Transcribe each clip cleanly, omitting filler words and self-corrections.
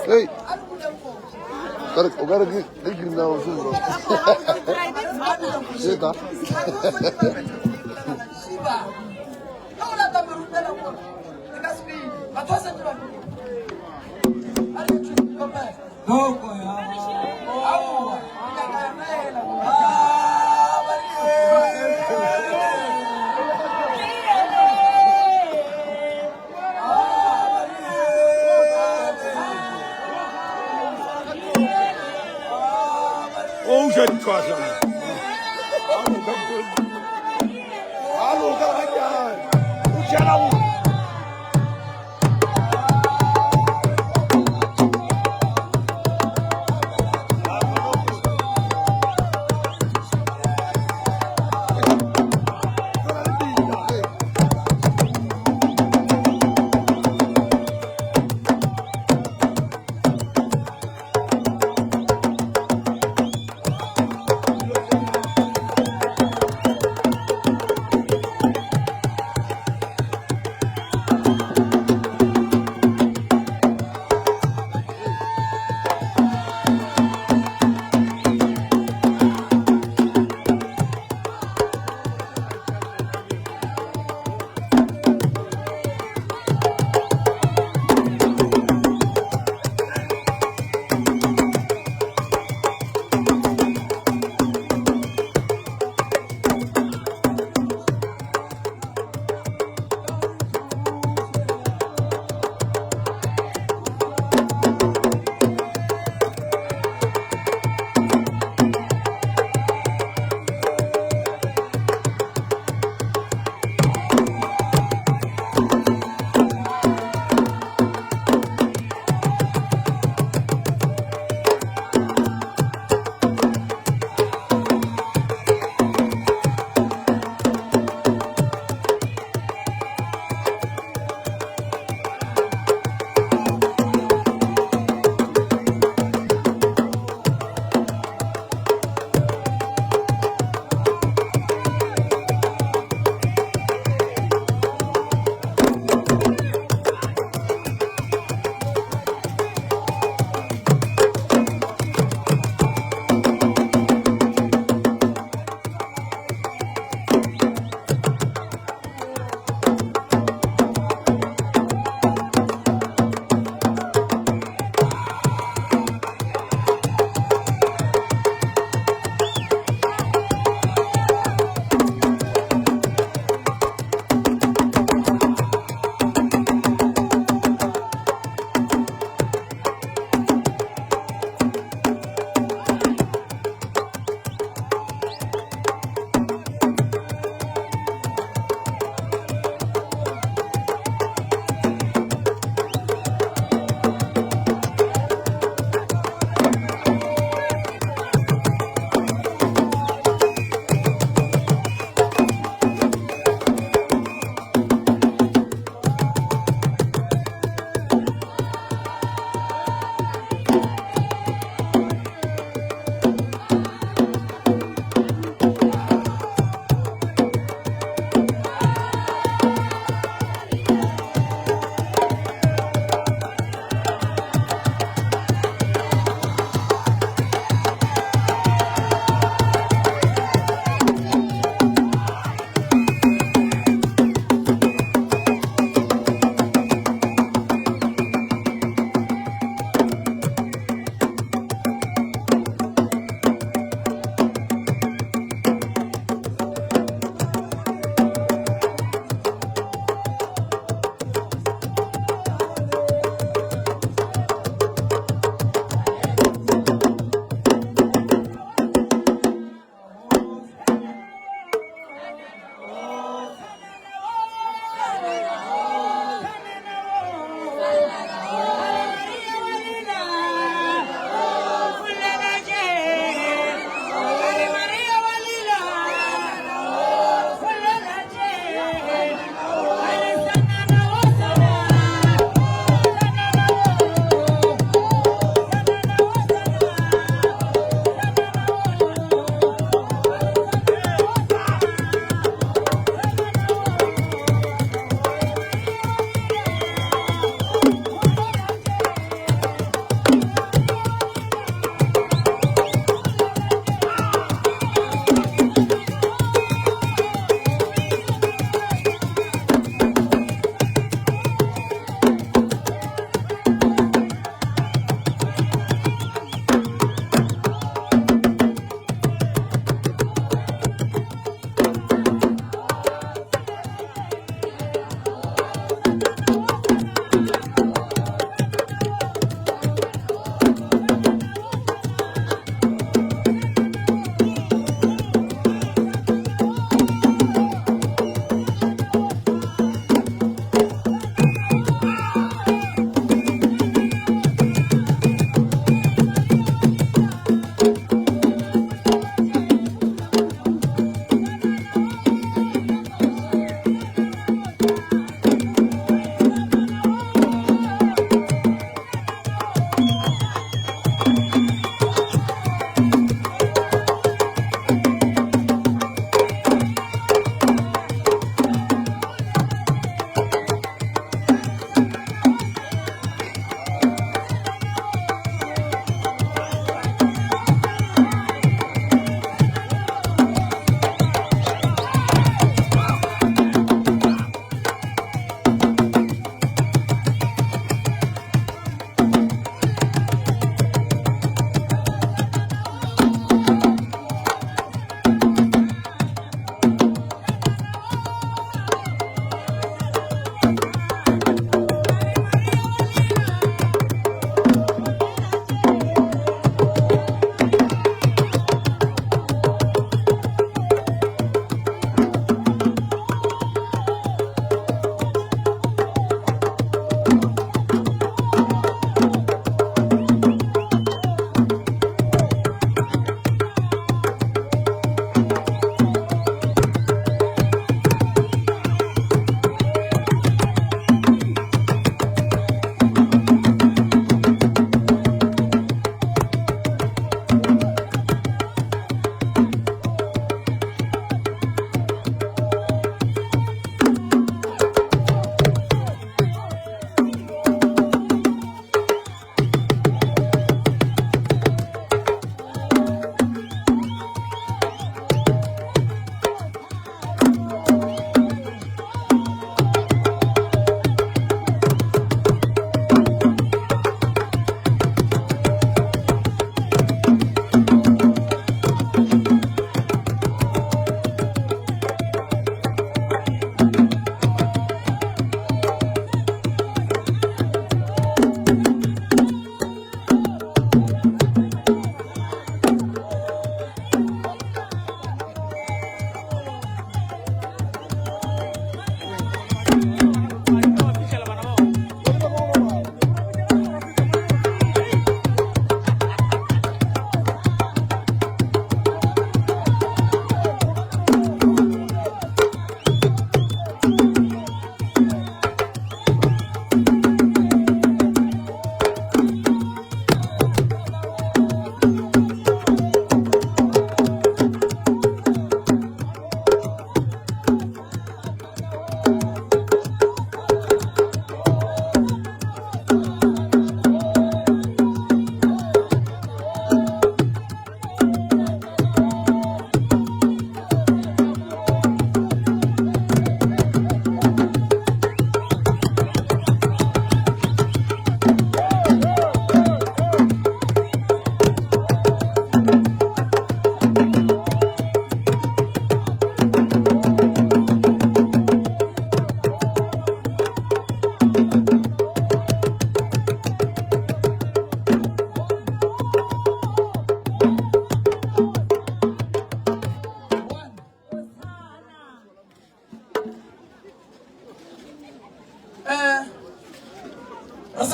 Hey. O ka re ke greenhouse bro. Seta. O uša ditlhwahlwa. A loka ga jang. O tšhela go.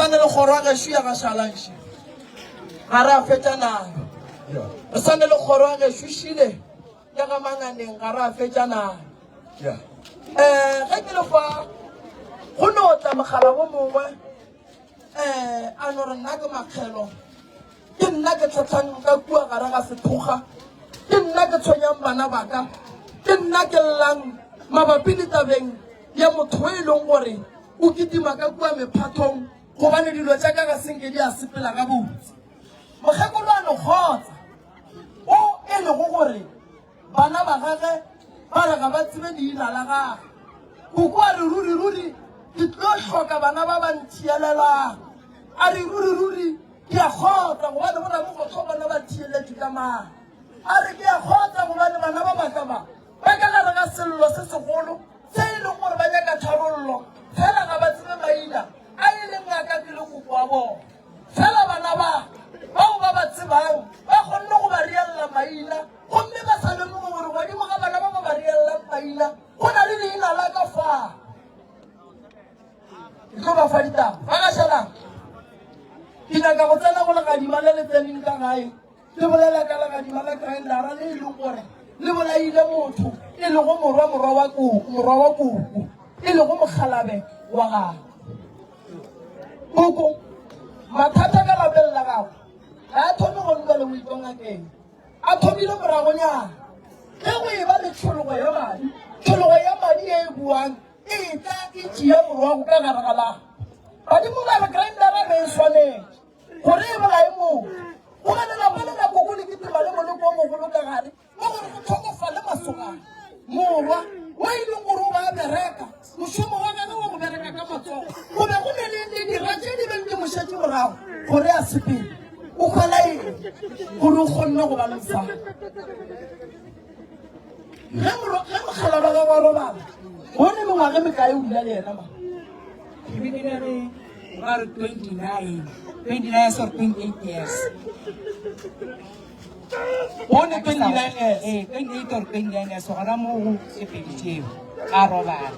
sa ne le kgoro ya gešo ya gašalanši ga re a fetša nayo. Re sa ne le kgoro ya gešo šile ya ga manganeng ga re a fetša nayo. Um ge ke le fa go no tla mogala wo mongwe um a no re nna ke makgelo Ke nna ke tlhatlhang ka kua gare ga sethokga, ke nna ke tshwenyang bana ba ka, ke nna ke llang mabapi le tabeng ya motho e leng gore o kitima ka kua mephathong gobane dilo tša ka ga senke di a sepela gabotse. Mokgekolo a no kgotsa o e lego gore Bana ba gagwe ba re ga ba tsebe leina la gagwe. Koko a re, Ruri, ruri, ke tlo hloka bana ba ba nthielelang. A re, Ruri, ruri, ke a kgotsa gobane boramogotho bona ba thieletšwe ka mang. A re, Ke a kgotsa gobane bana ba baka ba ba ka gare ga sello se segolo se e leng gore ba nyaka tharollo, fela ga ba tsebe maina a e leng a ka ke le koko wa bona. Fela bana ba bao ba ba tsebang ba kgonne go ba reella maina gomme ba sa lemoge gore godimo ga bana ba ba ba reellang maina go na le leina la ka fa. Ke tlo ba fa ditaba. Ba gašelang. Ke nyaka go tsena go legadima le le tseneng ka gae. Ke bolela ka legadima la Grindara le e leng gore le bolaile motho e lego morwa morwa wa koko morwa wa koko e lego mokgalabe wa gagwe. Koko, mathata ka lapeng la gago ga a thome go nka le o ngakeng, a thomile moragonyana ge go e ba le tšhologo ya madi. Tšhologo ya madi e e buang e tla e tšea morwago ka gare ga lapa. Badimo ba re Grindara be e swanetše gore e bolaye motho gobane lapa le la koko le kitima le moloko o mogolo ka gare wa gore go tlhokofale masogana. Morwa wa e leng gore o ba bereka mošomo wa gagwe wa go bereka ka matsogo go be go ne le dira tše di beng di mo šetše morago gore a sepele o hwela eng gore o kgonne go ba le mosadi. Ge mogala wa gagwe wa robala bone mengwaga mekae o dula le yena ma? Ke be ke na le ba re 29 29 or 28 years. Bone 29 years. Ee, 28 or 29 years gona mo go tse pedi tšeo ka robala.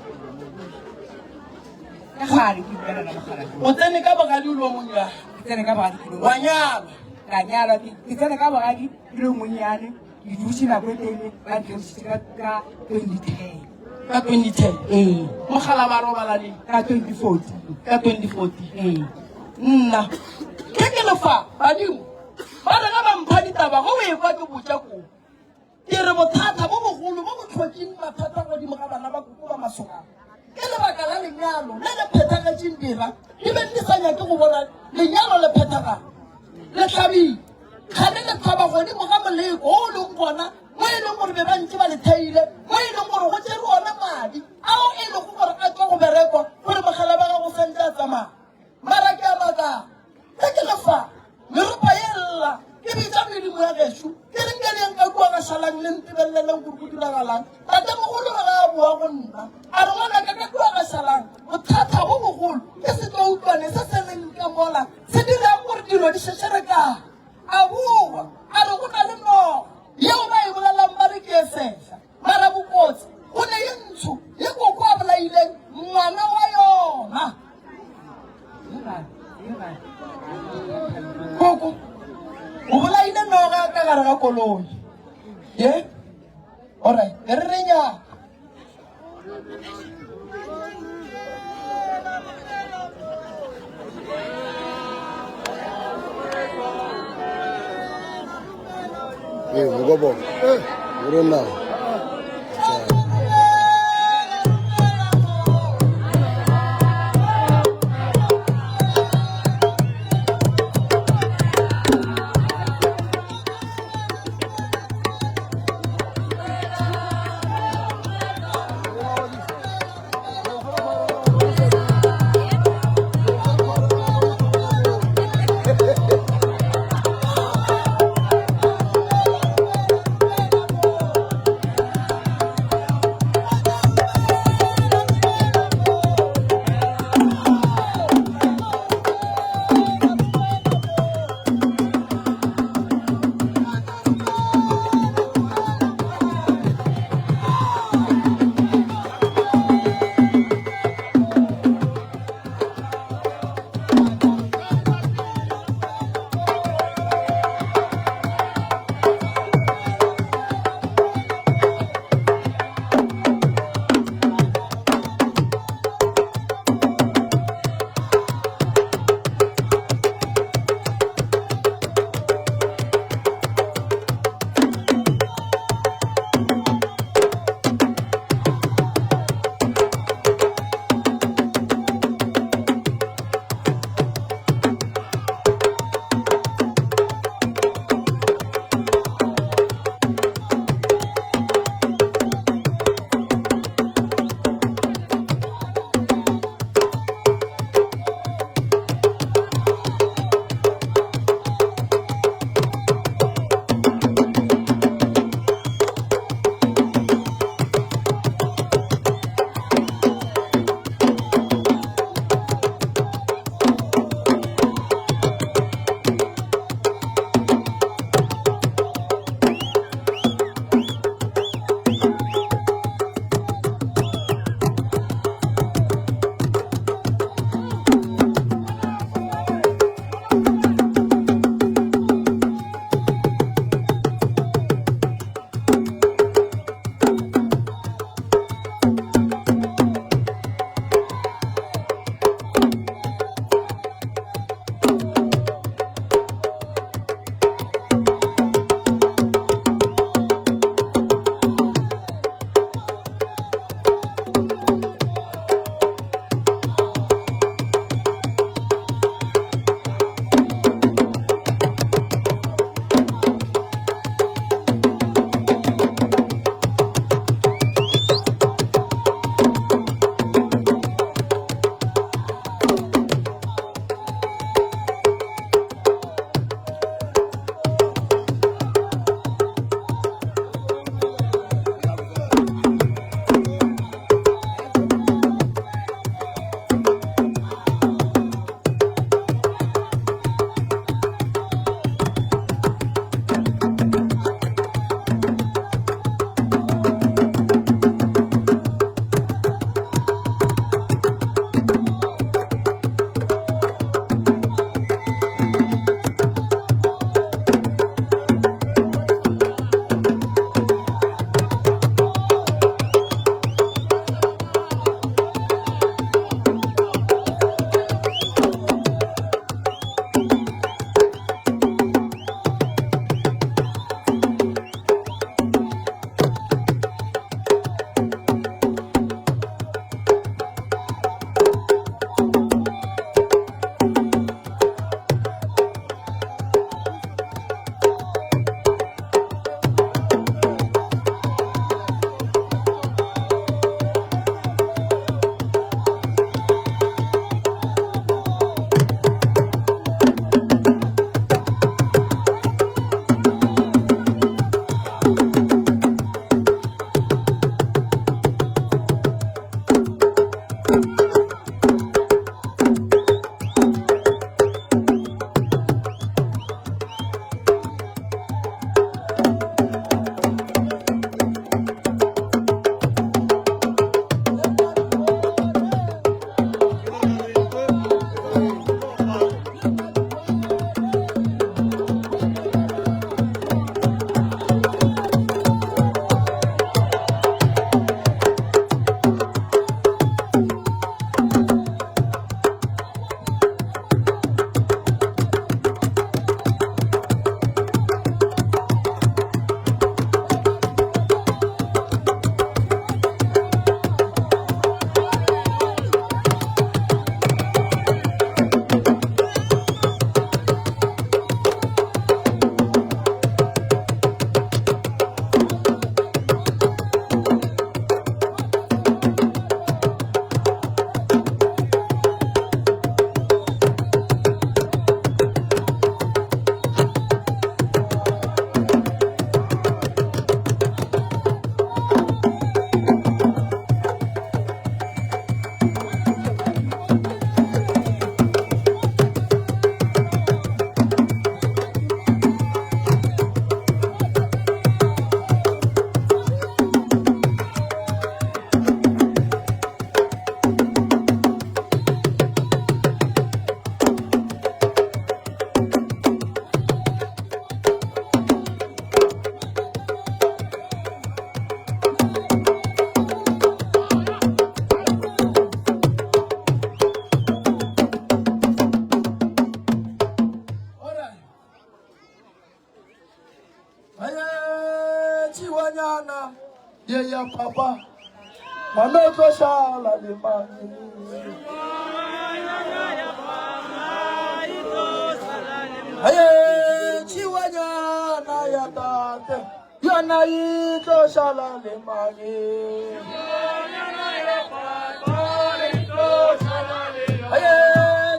Ke kgale ke bolela le mogala. O tsene ka bogadi o le o monnyane. Ke tsene ka bogadi ke le Wa nyalwa. Ka nyalwa ke tsene ka bogadi ke le monnyane ke dutše nako e telele ba ntlhalošitše ka 2010. Ka 2010. Ee. Mogala ba robala neng? Ka 2014. Ka 2014. Ee. Nna ke ke lefa badimo ba re ga ba mpha ditaba go o ekwa ke botša koo ke re bothata bo bogolo bo bo tlhotseng mathata godimo ga bana ba koko ba masogana ke lebaka la lenyalo le le phethagetšeng dira di be di sa nyake go bona lenyalo le phethagala le hlabile gane le tlhaba godimo ga moleko o o leng gona mo e leng gore be ba ntse ba le theile mo e leng gore go tšere ona madi ao e lego gore a tswa go berekwa gore mogala ba gago santse a tsamaya. Mara ke a makala ge ke le fa meropa ye lla ke bitša medimo ya gešo ke re nke leng ka kua ga šalang le ntebeleleng gore go diragalang. Tatemogolo re ga a boa go nna a re ngwanaka ka kua ga šalang bothata bo bogolo ke setloutlwane se se leng ka mola se dirang gore dilo di šešerekane. A boa a re go na le noga yeo ba e bolelang ba re ke e sehla mara bokotsi go ne ye ntsho ye koko a bolaileng ngwana wa yona. Koko o bolaile noga ka gare ga koloi ye. Alright, e re re nyaka Ee, ngokobona. Ngoro nawo. Ngwana o tlo šala le mang? Aye, tšhiwanyana ya tate, yona e tlo šala le mang? Aye,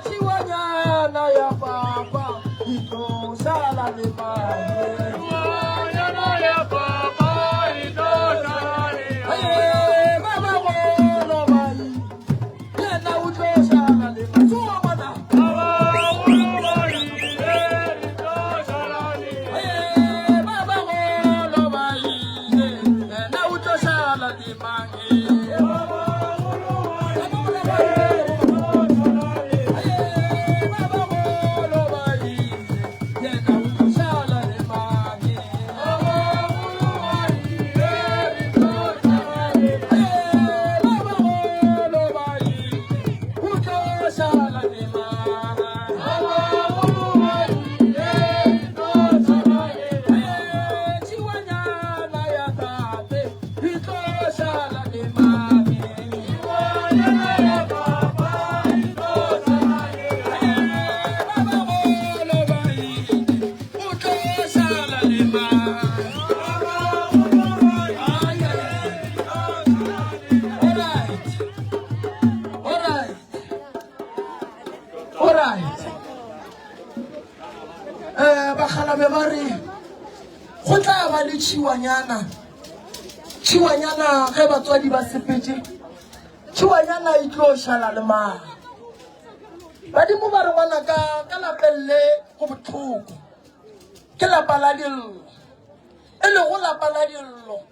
tšhiwanyana ya papa, e tlo šala le mang? Bakgalabe ba re go tla ba le tšhiwanyana, tšhiwanyana ge batswadi ba sepetše, tšhiwanyana e tlo šala le mang? Badimo ba re ngwanaka ka lapeng le go bohloko, ke lapa la dillo, e lego lapa la dillo.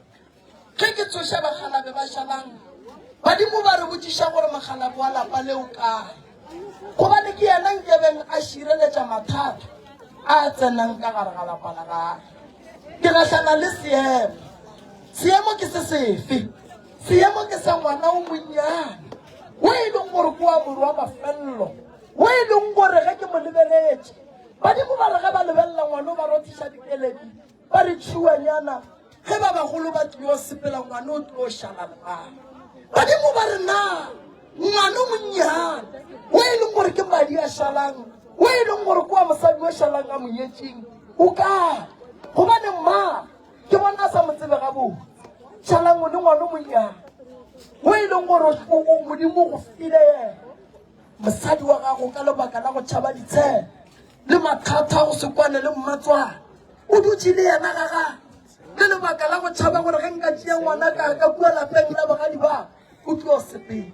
Ge ke tsoša bakgalabe ba šalang, badimo ba re botšiša gore mokgalabe wa lapa le o kae, gobane ke yena nkebeng a šireletša mathata a tsenang ka gare ga lapa la gage. Ke gahlana le seemo. Seemo ke se sefe? Seemo ke sa ngwana o monnyane wo e leng gore ke wa morwa mafello, wo e leng gore ge ke mo lebeletše, badimo ba re ge ba lebelela ngwana o ba rothiša dikeledi, ba re tšhiwanyana ge ba bagolo ba tlilo sepela ngwana o tlilo šala le bana. Badimo ba re na ngwana o monnyane wo e leng gore ke madi a šalang, wo e leng gore ke wa mosadi o šalang a monyetšeng, o kae? Gobane mma ke bona a sa mo tsebe gabotse. Šalang o le ngwana o monnyane wo e leng gore Modimo go file yena mosadi wa gago ka lebaka la go tšhaba ditshele le mathata go se kwane le mmatswana, o dutše le yena ga gagwe le lebaka la go tšhaba gore ge nka tšea ngwana ka ka kua lapeng la bogadi ba o tlo sepela.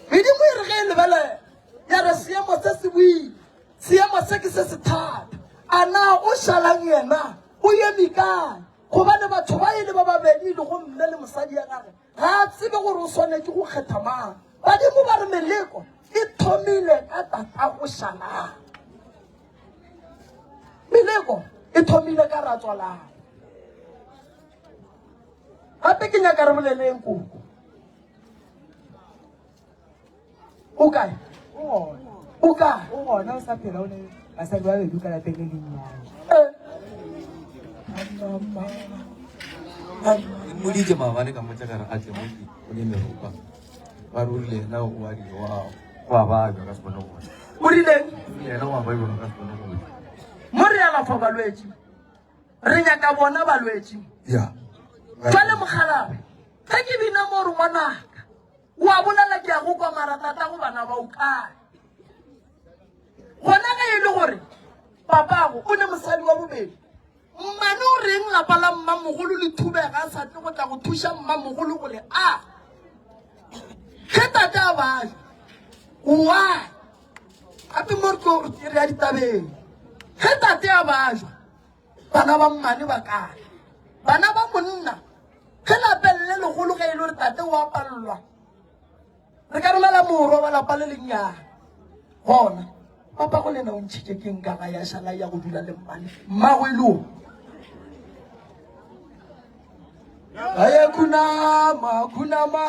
Medimo e re ge e lebelela ya re seemo se se boile, seemo se ke se se thata. A na o šalang yena o eme kae? Gobane batho ba e le ba babedi le go mme le mosadi ya gage ga a tsebe gore o swanetše go kgetha mang. Badimo ba re meleko e thomile ka tatago šalang. Meleko e thomile ka ratswalang. Gape ke nyaka re boleleng koko. O kae? O gona. O kae? O gona, o sa phela, o ne basadi ba babedi ka lapeng le lennyane. Ke mmoditše maabane ka mmotša ka re a tle mo ke o ne meropa. Ba re o rile yena o a rile wa go a babja ka se kgone go ja. O rileng? Yena o a babja ka se kgone go ja. Mo re alafa balwetši, re nyaka bona balwetši. Ya. Jwale mokgalabe, ge ke bina mo re ngwanaka, o a bolela ke a go kwa mara tatago bana ba o kae? Gona ge e le gore papago o ne mosadi wa bobedi, mmane o reng lapa la mmamogolo le thubega a sa tle go tla go thuša mmamogolo gore a ge tate a baja why gape mo re tlo re ya ditabeng ge tate a bajwa bana ba mmane ba kae bana ba monna ge lapeng le legolo ge e le gore tate o a palelwa re ka romela morwa wa lapa le lennyane gona papa go lena o ntšhitše ke nka ga ya šala ya go dula le mmane mmago e le o aye khunama khunama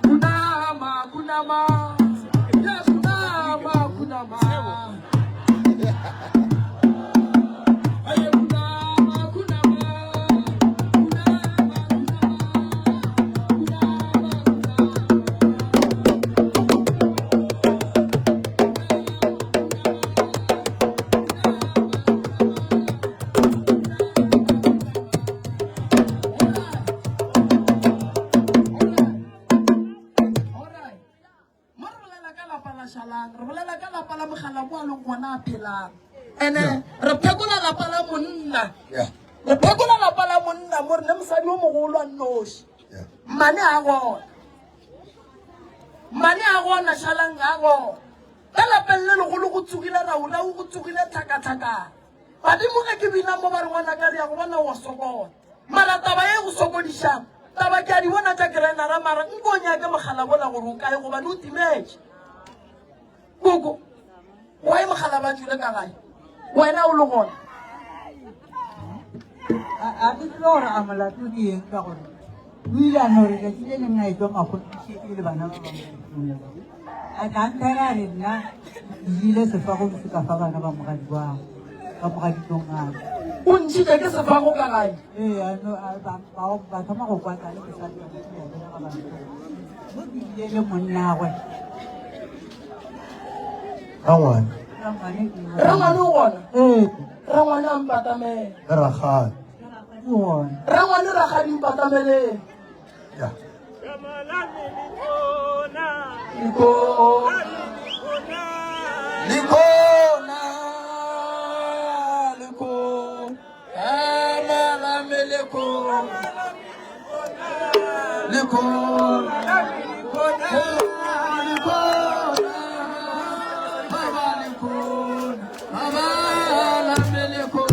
khunama khunama ya khunama khunama aye khunama khunama khunama khunama. Šalang, re bolela ka lapa la mogala mo a leng gona a phelang. Ene re phekola lapa la monna. Re phekola lapa la monna mo re ne mosadi o mogolo a nnoši. Mmane a gona. Mmane a gona Šalang a gona. Ka lapeng le legolo go tsogile raurau go tsogile tlhakatlhakano. Badimo ge ke bina mo ba re ngwanaka re ya go bona wa sokola. Mara taba ye go sokodišang taba ke a di bona tša kerenara mara nko o nyake mogala bola gore o kae gobane o timetše. Koko, why mogala ba tšwile ka gae wena o le gona? A ke tsebe gore a molato ke eng ka gore o ile a no re tšatši le leng a etšwa makgonthišetše le bana ba bangwe a tla nthera a re nna ke ile sefago se ka fa bana ba mogadi wa ba mogaditong aka O ntšhitše ke sefago ka gae. Ee, a no- a- ba ba- ba thoma go kwata le mosadi wa motho ya belega bana. Mo ke ile le monnagwe Rangwane. Rangwane ke yo. Rangwane o gona. Ee, Rangwane a mpatamele. Le rakgadi. ke gona. Rangwane rakgadi mpatameleng. Ya. Liko. Likona. Liko. Amalame liko. Liko. Liko. Baba liko. Amalame liko.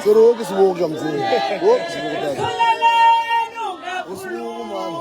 Tsere o ke sebogo ka motseng. O ke sebogo ka. O sebogo man.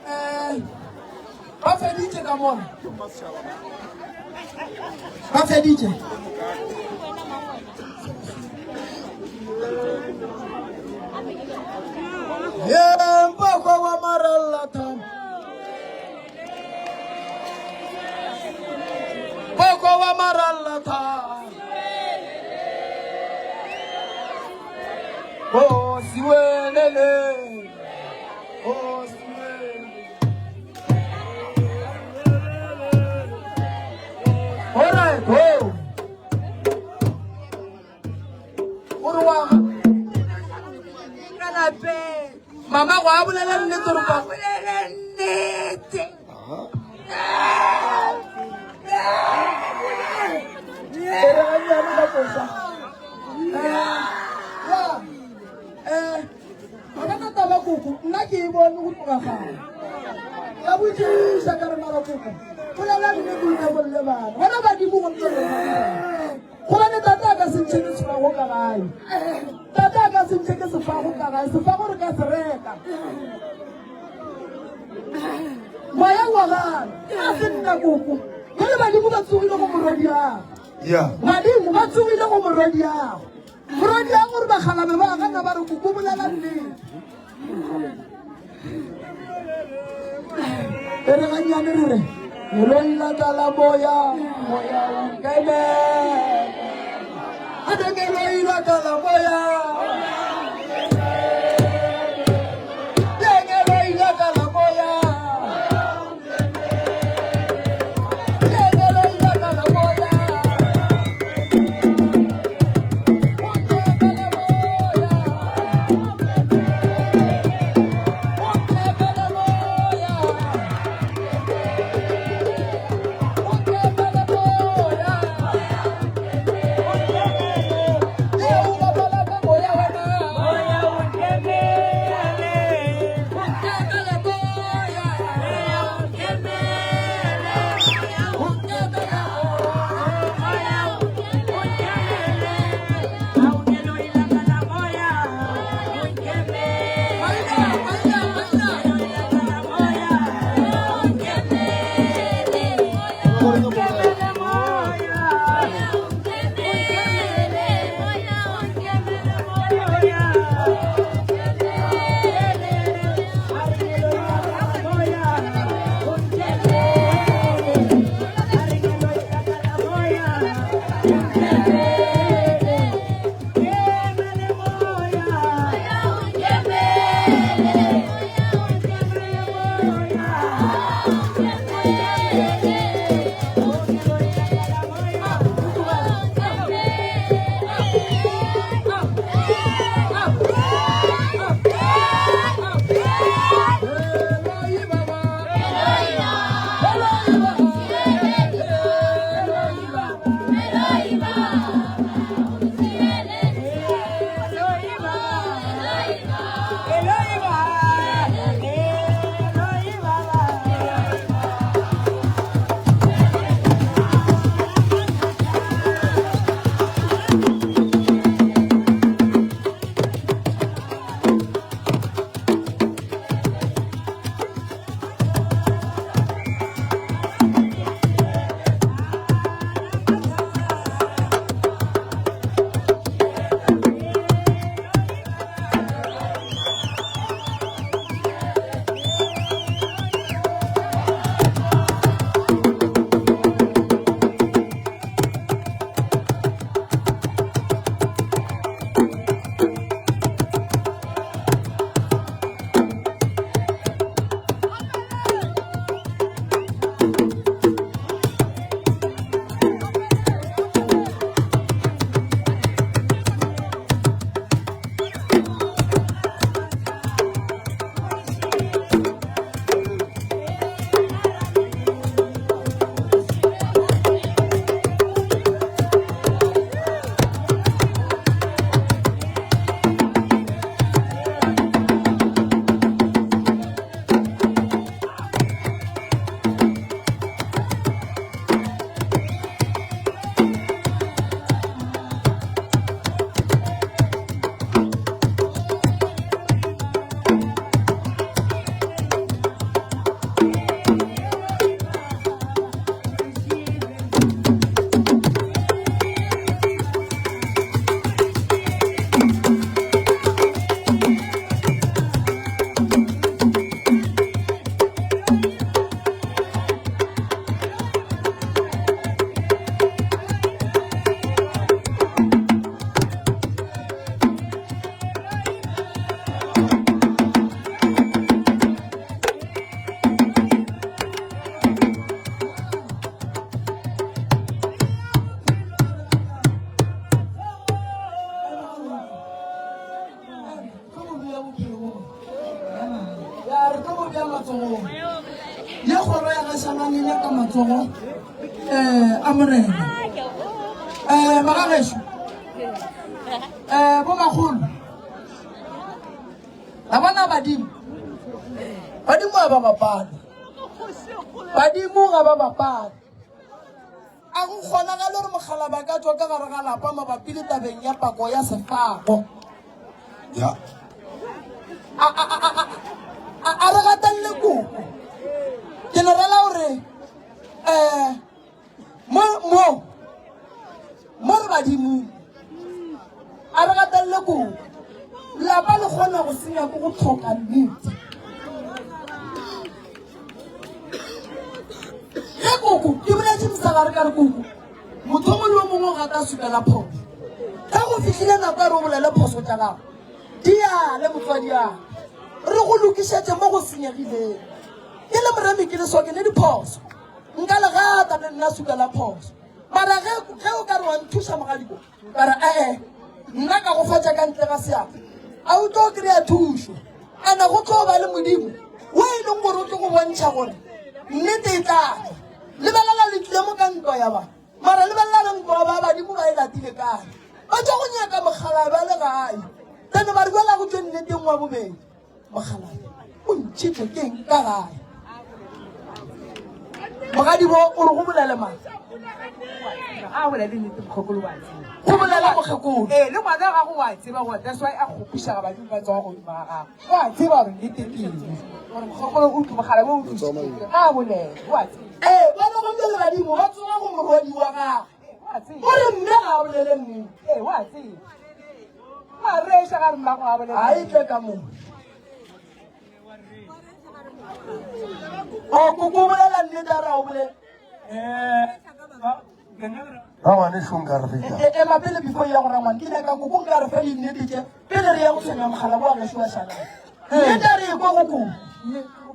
Eh, ba feditše ka mona ba feditše ye mpakwa wa maralla thama mpakwa wa maralla thama oh siwelele oh siwelele All right, go. O re wa Ka lapeng. mama go a bolela nnete gore kwa Bolele nnete. E re gannyane ka koša. Ya. Eh, ga ka tata ba koko, nna ke e bone go tloga gale. Ka botšiša ka re mara koko, bolela nnete o nyamolle bana. Bona badimo go ntse re Gobane tate a ka se ntšhe ke sefago ka gae. Tate a ka se ntšhe ke sefago ka gae. Sefago re ka se reka. Moya wa gana. A se nna koko. Jale badimo ba tsogile go morwadiago. Yeah. Badimo ba tsogile go morwadiago. Morwadiago gore bakgalabe ba gana ba re koko bolela nnete. E re gannyane re re lelong la ka la moya moya wa nkemela a lengeloi la ka la moya lengeloi la ka la moya lengeloi la ka la moya matsogong. Ye kgoro ya gašanang e nyaka matsogo um a morena. Um magagešo, um bomakgolo, ga bona badimo. Badimo ga ba bapale. Badimo ga ba bapale. A go kgonagale gore mokgalabje a ka tšwa ka gare ga lapa mabapi le tabeng ya pako ya sefago? Ya. A, a, a, a, a, a re gatelele koko. Ke no rela gore um mo mo mo re badimong a re gatelele koko. Lapa le kgona go senya ko go tlhoka nnete. Ge koko, ke boletše mosegare ka re koko, motho mongwe le yo mongwe o gata suka la phoso. Ge go fihlile nako ya re o bolele phoso tša gago, di yale motswadi ya re go lokišetše mo go senyegileng. Ke le moremi ke le so ke ne diphoso, nka le gata le nna suka la phoso. Mara ge ge o ka re wa nthuša mogadiko, Ka re, Ee, nna ka go fatša ka ntle ga seatla. A o tlo kry-a thušo? Ene go tlo ba le Modimo wo e leng gore o tlo go bontšha gore nnete e tla tla. Lebelela le tlile mo ka ntwa ya ba. Mara lebelela le ntwa ba badimo ba e latile kae. Ba tšwa go nyaka mokgalabje a le gae. Then ba re jwale a go tšwe nneteng wa bobedi. Mokgalabje o ntšhitšwe ke eng ka gae? Mogadibo o re go bolele mang? Ga bolele nnete mokgekolo wa tseba. Go bolela mokgekolo. Ee, le ngwana gago wa tseba gore that's why a kgopiša ga badimo ba tsoga godimo ga gagwe. Wa tseba gore nnete ke eng. Gore mokgekolo o tlo mogala o tlisitse. Ga a bolele, wa tseba. Ee, ba re go le badimo ba tsoga go morwedi wa gagwe. Wa tseba. O re mme ga a bolele nnete. Ee, wa tseba. Wa reša ga re mmago a bolele. A e tle ka mo. O koko bolela nnete a re a o bolele. Rangwane šo nka re feta. E ema pele before ya go rangwane ke nyaka koko nka re fe dinnete tše pele re ya go tshwenya mogala wa gešo wa šalana. Nnete a re e kwe go koko.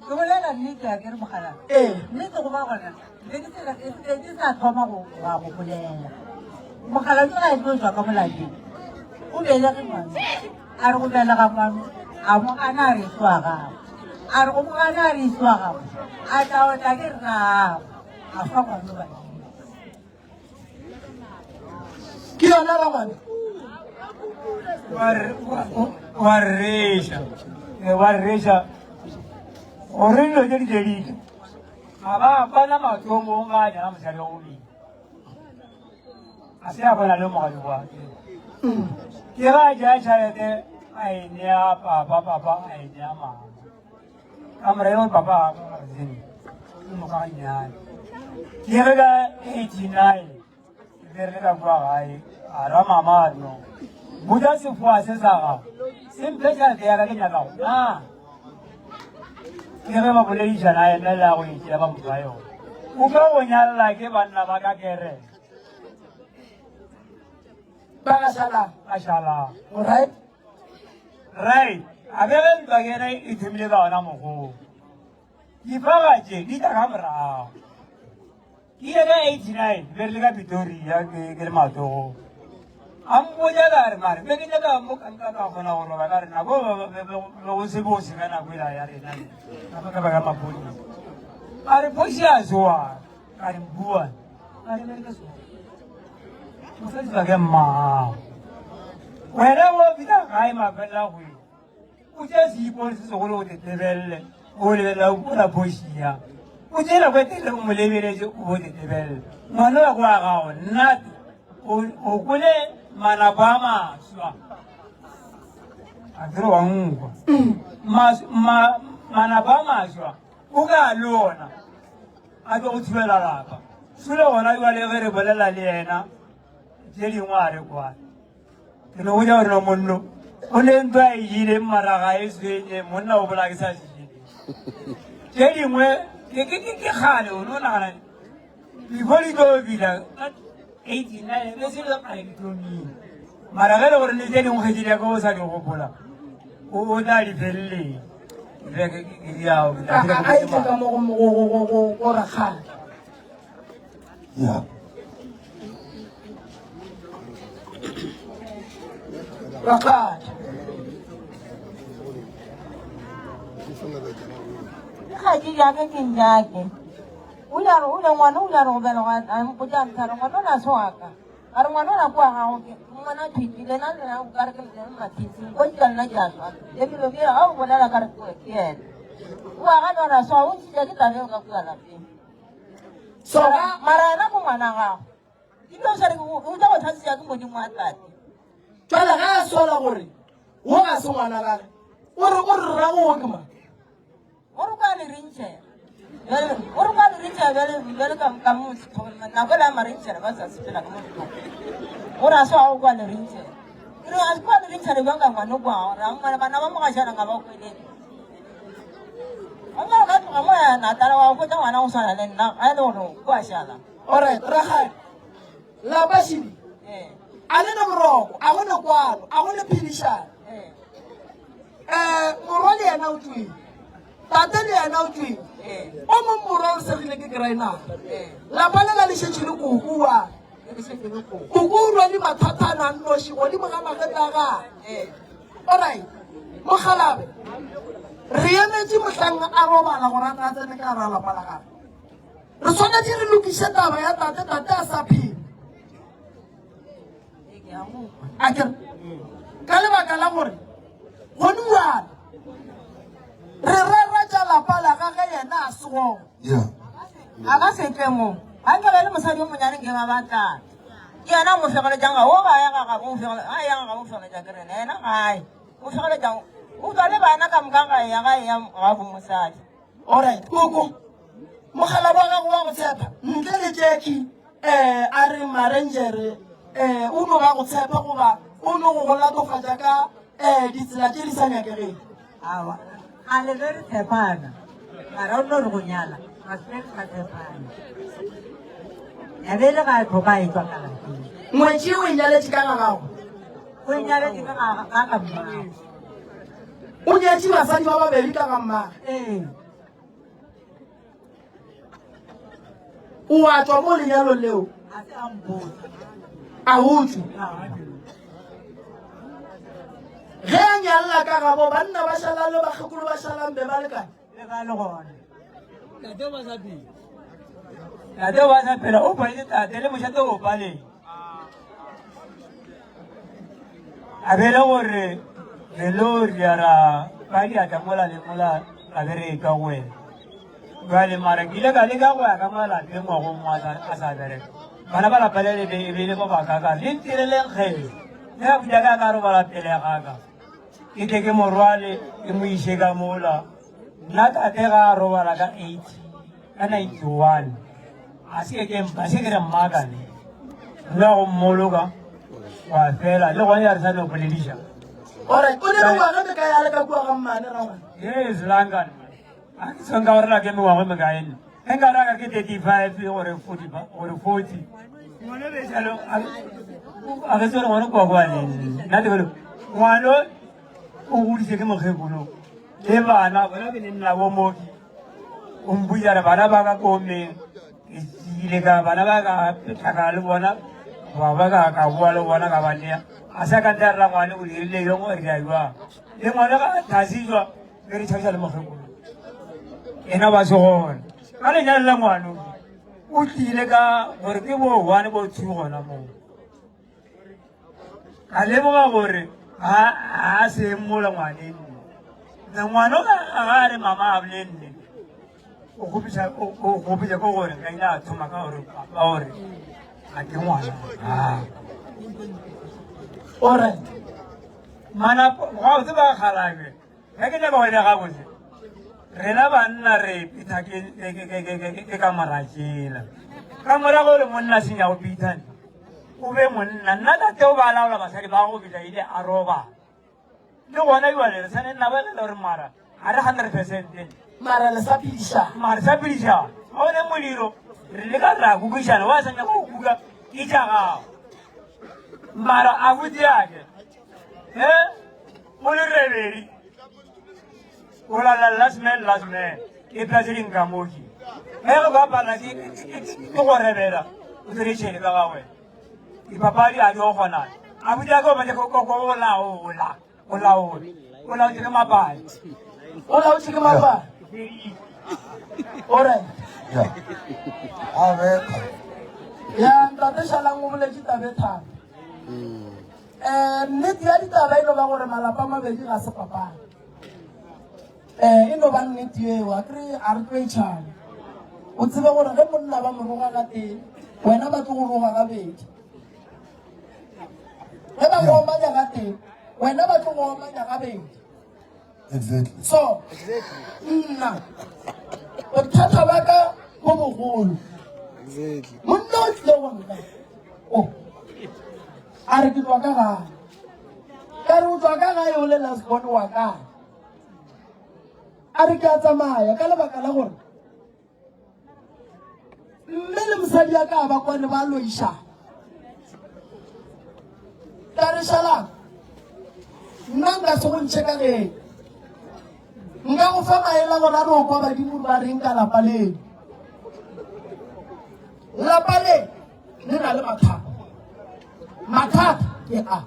Ke bolela nnete a ke re mogala. Ee. Nnete go ba gona. Be ke se be ke sa thoma go ga go bolela. Mokgalabje ga e tlo tšwa ka molapeng. O belege ngwana. A re go belega ngwana a mo gana a re e se wa gagwe. A re go mo gana a re e se wa gagwe. A tla otla ke rragwe. A fa ngwana badimo. Ke yona rangwane. Wa reša. Wa reša. Gore dilo tše di tšeditše. Ga ba kwana mathomong ga a nyala mosadi wa bobedi. A se a kwana le mogadi wa ke. Ke ga a tšea tšhelete a e nea papa, papa a e nea mama. Ka mora eo papa a ka zene, ke moka ga nnyane. Ke ge ka 89 ke be re le ka kua gae, a ra mama a re no, botša sefoa se sa gago, se mphe tšhelete ya ka ke nyaka go na. Ke ge ba boledišana a emelela go e tšea ba mo fa yona. O ka go nyalla ke banna ba ka kereke. Ba ga šalang. Ba šalang. Alright. Right. A be ge ntwa ke ena e thomile ka ona mogolo. Difaga tše di tla ka morago. Ke ile ka 89 be re le ka Pretoria ke ke le matogong. A mpotša ka re mare be ke nyaka mo ka nka ka kgona go roba ka re nako be go se bose ka nako ela ya rena ka ka baka maphodisa. A re phoši a tsoa ka re bua a re bereke so. Mosadi ba ke mmago. Wena o fihla gae mafelela kgwedi. O tšea seipone se segolo o tetebelele, o lebelela o bona phoši ya. O tšee nako e telele o mo lebeletše o bo tetebelele. Ngwana wa kwa gago nnate o kwele manapo a maswa. A kere wa nkwa. Manapo a maswa o ka le ona a tlo go thubela lapa. Sule gona jwale ge re bolela le yena tše dingwe a re kwane. Ke no botša gore no monno o ne ntwa e ile mara ga e tshwenye monna o bola ke sa jele. Tše dingwe ke ke ke ke kgale o no nagana before di tlo fihla ka 89 be se le kgale di thomile. Mara ge e le gore le tše dingwe kgaetšedi ya ka o sa di gopola o o tla di feleletša. Ke ke ke diao ke tla A e tle ka mo go go go go go rakgadi. Ya. Rakgadi. Ke kgaetšedi ya ke ke njake. O ile a re o ile ngwana o ile a re go belegwa a mpotša a ntha re ngwana o la se wa ka. A re ngwana o la kwa gago ke ngwana thwiti le nna lena o ka re ke le mathisi ko tša nna ke a swana. Le dilo bjale ga o bolela ka re ke yena. O a gana ra swa o ntšhitša ke taba eo ka kua lapeng. So Mara yena ke ngwana gago. Ebile o sa re o tla go tlhasisa ke modimo wa tate. Jwale ga a sola gore wo ga se ngwana gage, o re o re rrago wo ke mang? O re kwa le rintšhela. Bjale o re kwa le rintšhela bjale bjale ka ka mo nako le ya marintšhela ba sa sepela ka mo ntlong. O re a se wa go kwa le rintšhela. Ke re a kwa le rintšhela bjang ka ngwane kwa gore a ngwana bana ba mogašana ga ba kwelele. Ga o ka tloga mo ya Natala wa go ngwana go swana le nna ga e le gore kwa šala. Alright, rakgadi, lapa šidi a le ne boroko, a go ne kwano, a go ne phedišano. Um morwa le yena o tswile, tate le yena o tswile, o mong morwa o segile ke krainara. Lapa le la le šetše le koko wa koko o rwele mathata a nang noši godimo ga magetla a gage. Alright, mokgalabe re emetše mohlang a robala gore a tla tsene ka gara lapa la gage. Re swanetše re lokiše taba ya tate, tate a sa phela. A ke ka lebaka la gore gone bjale re rera tša lapa la gage yena a se gona. A ka se tle mo. Ga nke ba le mosadi yo monyane nke ba batla. Ke yena a mo fegeletšang ga o ga ya ga gabo o fegele ga ya ga gabo o fegeletša ke rena yena gae o fegeletša o tswa le bana ka moka ga ya ga ya ga bo mosadi. Alright, koko mogala wa gago wa go tshepa ntle le Jackie um a re marangere um o no ba go tshepa goba o no go go latofatša ka um ditsela tše di sa nyakegeng. Aowa, a le ge re tshepana, mara o no re go nyala, ga se re sa tshepana. Ya be le ga a tloga a etšwa ka lapeng. Ngwetši o e nyaletše ka ga gago? O e nyaletše ka ga ga ga mmagwe. O nyetše basadi ba babedi ka ga mmagwe? Ee. O a tšwa mo lenyalong leo? A se a mpotsa. A o tšwe? Ge a nyalla ka gabo, banna ba šalang le bakgekolo ba šalang be ba le kae? Be ba le gona. Tate ba sa phela. Tate ba sa phela, o paletse tate le mošate o paleng. A be le gore re lo ria ra ba diatla mola le mola ra be re etwa go wena. Jwale mara ke ile ka leka go ya ka mo lapeng ngwagong wa a sa bereka. Bana ba lapa le le be e be le ba ba ka ka le ntireleng kgele. Le a buta ka ka robala pele ga ka. Ke tle ke mo rwale ke mo iše ka mola. Nna tate ga a robala ka 8 ka 91 a se ke a se ke re mmakane. Nna go mmoloka wa fela le gone ya re sa no bolediša. Alright, o ne mengwaga e mekae a le ka kua ga mmane rangwane? Yes, langane. A ke tshwanka gore la ke mengwaga e mekae nna. Ge nka raka ke 35 gore 40 gore 40. Ngwana be jalo a ke tsore ngwana kwa kwa neng. Nna ke bolo ngwana o godise ke mokgekolo le bana bona be ne nna bo mooki. O mpotsa re bana ba ka ko meng ke ile ka bana ba ka tlhakana le bona ba ba ka ka boa le bona ka ba nea. A sa ka nta ra ngwana o dirile yong o re jwang. Le ngwana ga thasijwa be re tšhabiša le mokgekolo ena ba se gona ka lenyalo la ngwano o tlile ka gore ke bo one bo two gona moo ka lemoga gore ga se mola ngwaneng nna ngwano ga a re mama a bole nne o gopisa ko gore ka ile a thoma ka gore papa gore ga ke ngwana Alright. Mana ga o tseba kgalabje ge ke nyaka go le gabotse rena banna re pitha ke ka moratšela ka morago le monna senya go pithane o be monna nna tate o ba laola basadi ba go bitla ile a roba le gona jale re tshwane nna ba lela gore mara ga re 100% mara le sa phedišana mara sa phedišana ga o ne modiro re leka ra kukišana wa sa nyaka go kuka ke tša gago mara a botseake e o le rebedi o lala last man last man e phela tse dinkamoki ge go bapala ke go rebela o tsere tšhele ka gagwe dipapadi a di go kgonana a botseake o batla go laola o laola o laotse ke mapale o laotse ke mapale. Alright. Ya. A betha. Ya ntate Shalang o boletše taba e thata. Um nnete ya ditaba e no ba gore malapa a mabedi ga se papane. Um e no ba nnete eo, a kere a re tlo e tšhaba. O tsebe gore ge monna ba mo roga gatee, wena ba tlo go roga gabedi. Ge ba go omanya gatee, wena ba tlo go omanya gabedi. Exactly. So, nna bothata ba ka bo bogolo. Exactly. Monna o tlile go nna. O a re ke tswa ka gae. Ka re o tswa ka gae o le last born wa kae? A re ke a tsamaya ka lebaka la gore mme le mosadi ya ka ba kwane ba loišana. Ka re šalang nna nka se go ntšhe ka geng. Nka go fa maele a gore a re o kwa badimo ba reng ka lapa leno. Lapa le le na le mathata. Mathata ke a.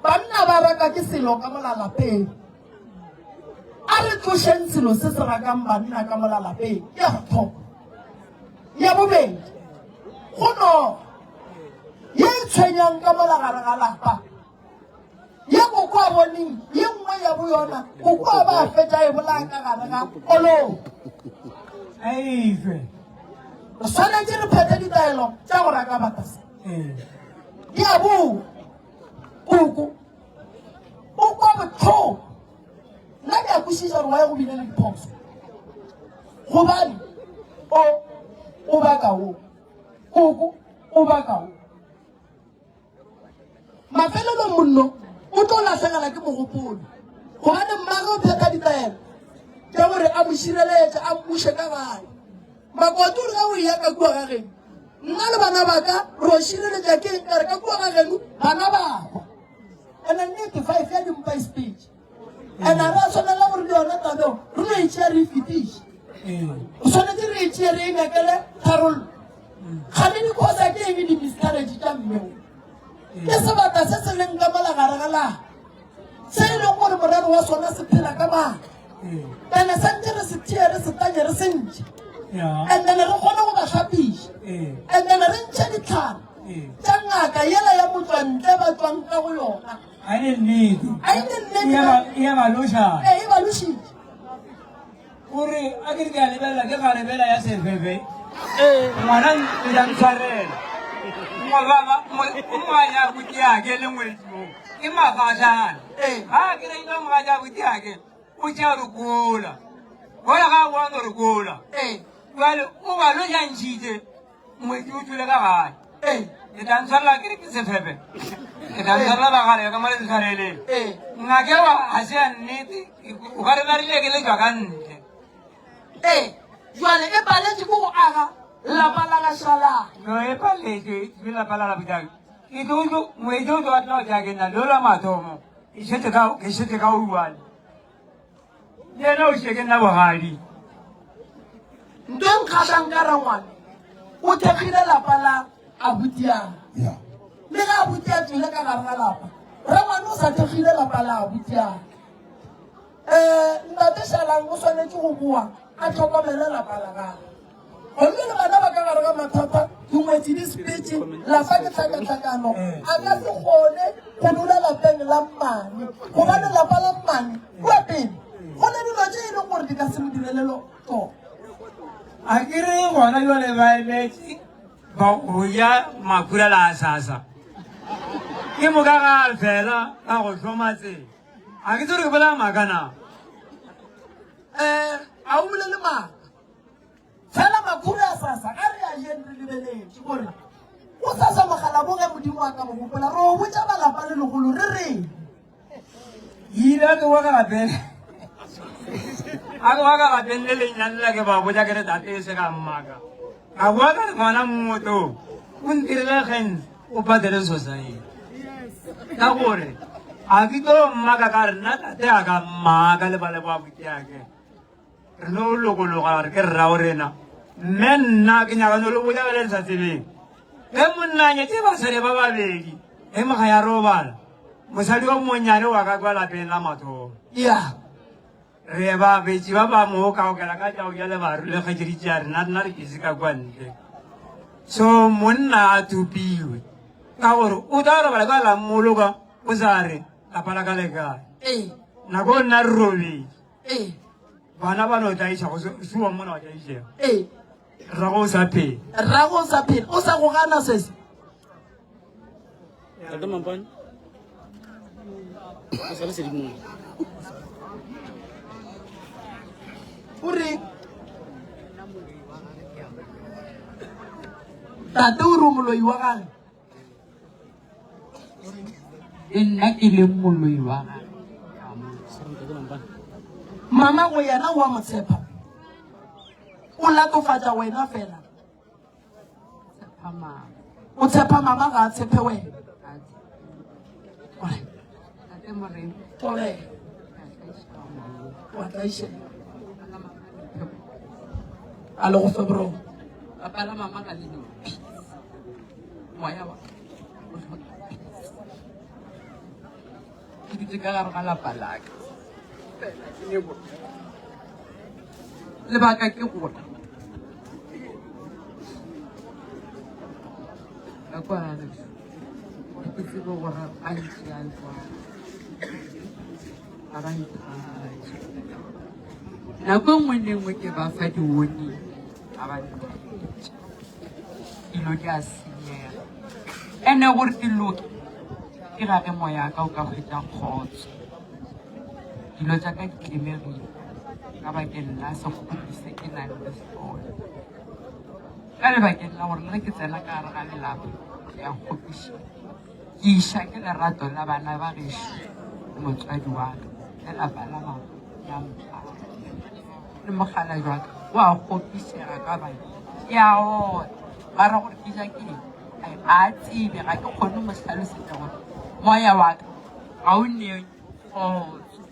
Banna ba raka ke selo ka mola lapeng. A re tlošeng selo se se rakang banna ka mola lapeng. Ke ya go thoma. Ya bobedi, go noga ye e tshwenyang ka mola gare ga lapa. Ye koko a boneng ye nngwe ya boyona, koko a ba a fetša e bolaya ka gare ga koloi. Aife. Re swanetše re phethe ditaelo tša go raka batasa. Ee. Di a boa. Koko o kwa bohloko. Nna ke a kwešiša gore why go bile le diphoso. Gobane o o baka o. Koko o baka o. Mafelelong monno o tlo lahlegela ke mogopolo gobane mmagwe o phetha ditaelo tša gore a mo šireletše a mmuše ka gae. Makoti o re ge o eya ka kua ga geno nna le bana ba ka re o šireletša ke eng? Ka re ka kua ga geno bana ba hwa. Ene nnete five ya dimpa e sepetše and a re a swanela gore le yona tabeo re no e tšea re e fetiše. O swanetše re e tšee re e nyakele tharollo. Kgane di causa ke eng di-miscarriage tša mme o? Ke sebata se se leng ka mola gare ga lapa se e leng gore morero wa sona se phela ka maatla. Ene santse re se tšee re se tanye re se ntšhe and then re kgone go ba hlapiša and then re ntšhe ditlhare tša ngaka yela ya motswantle ba tswang ka go yona. A e ne nnete. A e ne nnete. E ya ba loša. Ee, e ba lošitše. Gore a ke re ke a lebelela ke kgarebela ya sefefe. Ngwana o ya ntshwarela. Mogaja butiake le ngwetsi o ke magajana. Ga ke re ile mogaja butiake o tšea re kola. Gola ga a bona re kola. Jwale o ba lošantšhitše ngwetsi o tšwele ka gae. Le tla ntshwarela ke re ke sefefe. Le tla ntshwarela bagale ka mo le ntshwareleng. Ngake wa ga se ya nnete o ka re ba rile ke le tšwa ka ntle. Ee, jwale e paletše ke go aga lapa la ga Šalang. No e paletše ke lapa la ga Ke tlo tlo ngwetsi o tlo batla go tšea ke nna lo la mathomo ke šetše ka ke šetše ka uane. Le yena o šetše ke nna bogadi. Nto e nkgahlang ka rangwane o thekgile lapa la abutiang. Le ge abuti a tšwele ka gare ga lapa, rangwane o sa thekgile lapa la abutiang. Um ntate Šalang o swanetše go boa a hlokomele lapa la gagwe. Gomme le bana ba ka gare ga mathata, dingwetši di sepetše, lapa ke tlhakatlhakano, a ka se kgone go dula lapeng la mmane, gobane lapa la mmane kua pele go ne dilo tše e leng gore di ka se mo direlelo tsona. A ke re gona jwale ba emetše ba go ja makhura la sasa. Ke moka ga fela ka go hloma tsela. A ke tsere ke bolela maaka na? Um a o bolele maaka. Fela makhura a sasa ga re a jeng re lebeletše gore go sasa mogalabo ge Modimo a ka mo gopola re o botša ba lapa le legolo re reng. Ile ke wa ka lapeng. A ke wa ka lapeng le lenyane la ke ba botša ke re tate e se ka mmaka. Ka boa ka re ngwana mmoto o ntirile kgentse o patele society. Ka gore a ke tlo mmaka ka re nna tate a ka mmaka le ba le ba butiake. Re no lokologa gore ke rrago rena. Mme nna ke nyaka no le botša ge le sa tsebeng. Ge monna a nyetše basadi ba babedi, ge moga ya robala, mosadi o monnyane wa ka kwa lapeng la mathomo. Ya. Re ba betši ba ba mo ka okela ka tša go ja le baru le kgaetšedi tša rena, rena re busy ka kwa ntle. So monna a tupiwe ka gore o tla robala ka la mmoloka o sa re lapa la ka le kae. Ee. Nako nna re robetše. Ee. Bana ba no tlaiša go suwa mona wa tlaišega. Ee. Rrago o sa phela. Rrago o sa phela. O sa go gana sese. Tate Mampane. O sa le sedimong. O reng? Tate o re o moloi wa gage. Le nna ke leng moloi wa gage. Mama go yena o a mo tshepa. O latofatša wena fela. Tshepa mama. O tshepa mama ga a tshepe wena. Ore. Tate Moremi. Ore. Wa tlaišega. A le go fe bro. Lapa la mama ga le ne peace. Moya wa ka o hloka peace. Ke dutse ka gare ga lapa la ka. Fela ke ne bothata. Lebaka ke gore ka kwa gešo ga ke tsebe gore ba ntšea jwang, ga ba nthate. Nako e nngwe le e nngwe ke ba fa di-warning ga ba ntheetše, dilo di a senyega. Ene gore di loke ke ga ge moya wa ka o ka hwetša kgotso. Dilo tša ka di tlemegile ka bakeng la sekgopi se ke nang le sona. Ka lebakeng la gore le ge ke tsena ka gare ga lelapa ke a kgopiša, ke iša ke lerato la bana ba gešo le motswadi wa ka le lapa la mama ya mpara. Le mokgalabje wa ka o a kgopišega ka bane ke a otla mara gore ke ja ke eng ga a tsebe, ga ke kgone mo hlalosetša gore moya wa ka ga o nee kgotso.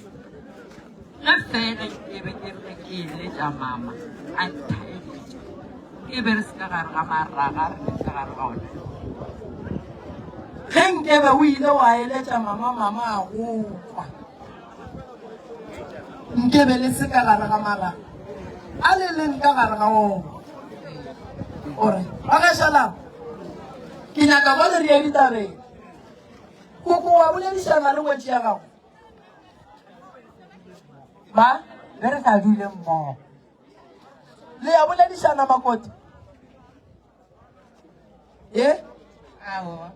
Ge fela ke be ke re ke eletša mama a nthaeletša, ke be re se ka gare ga maraga re le ka gare ga ona. Ge nkebe o ile wa eletša mama, mama a go kwa. Nkebe le se ka gare ga maraga a le leng ka gare ga ona. O re, ba gašalang, ke nyaka bjale re ye ditabeng. Koko wa boledišana le ngwetši ya gago? Ba be re sa dule mmogo. Le ya boledišana makoti? Ye? Aowa.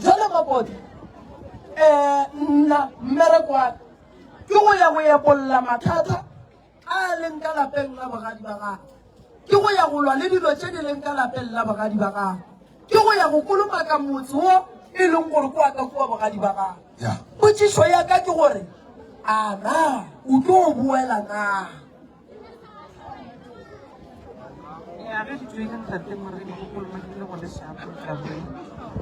Jwale makoti, eh nna mmereko wa ka ke go ya go epolla mathata a leng ka lapeng la bogadi ba gagwe, ke go ya go lwa le dilo tše di leng ka lapeng la bogadi ba gagwe, ke go ya go kolomaka motse wo e leng gore ke wa ka kua bogadi ba gagwe. Potšišo ya ka ke gore, a na o tlo boela na?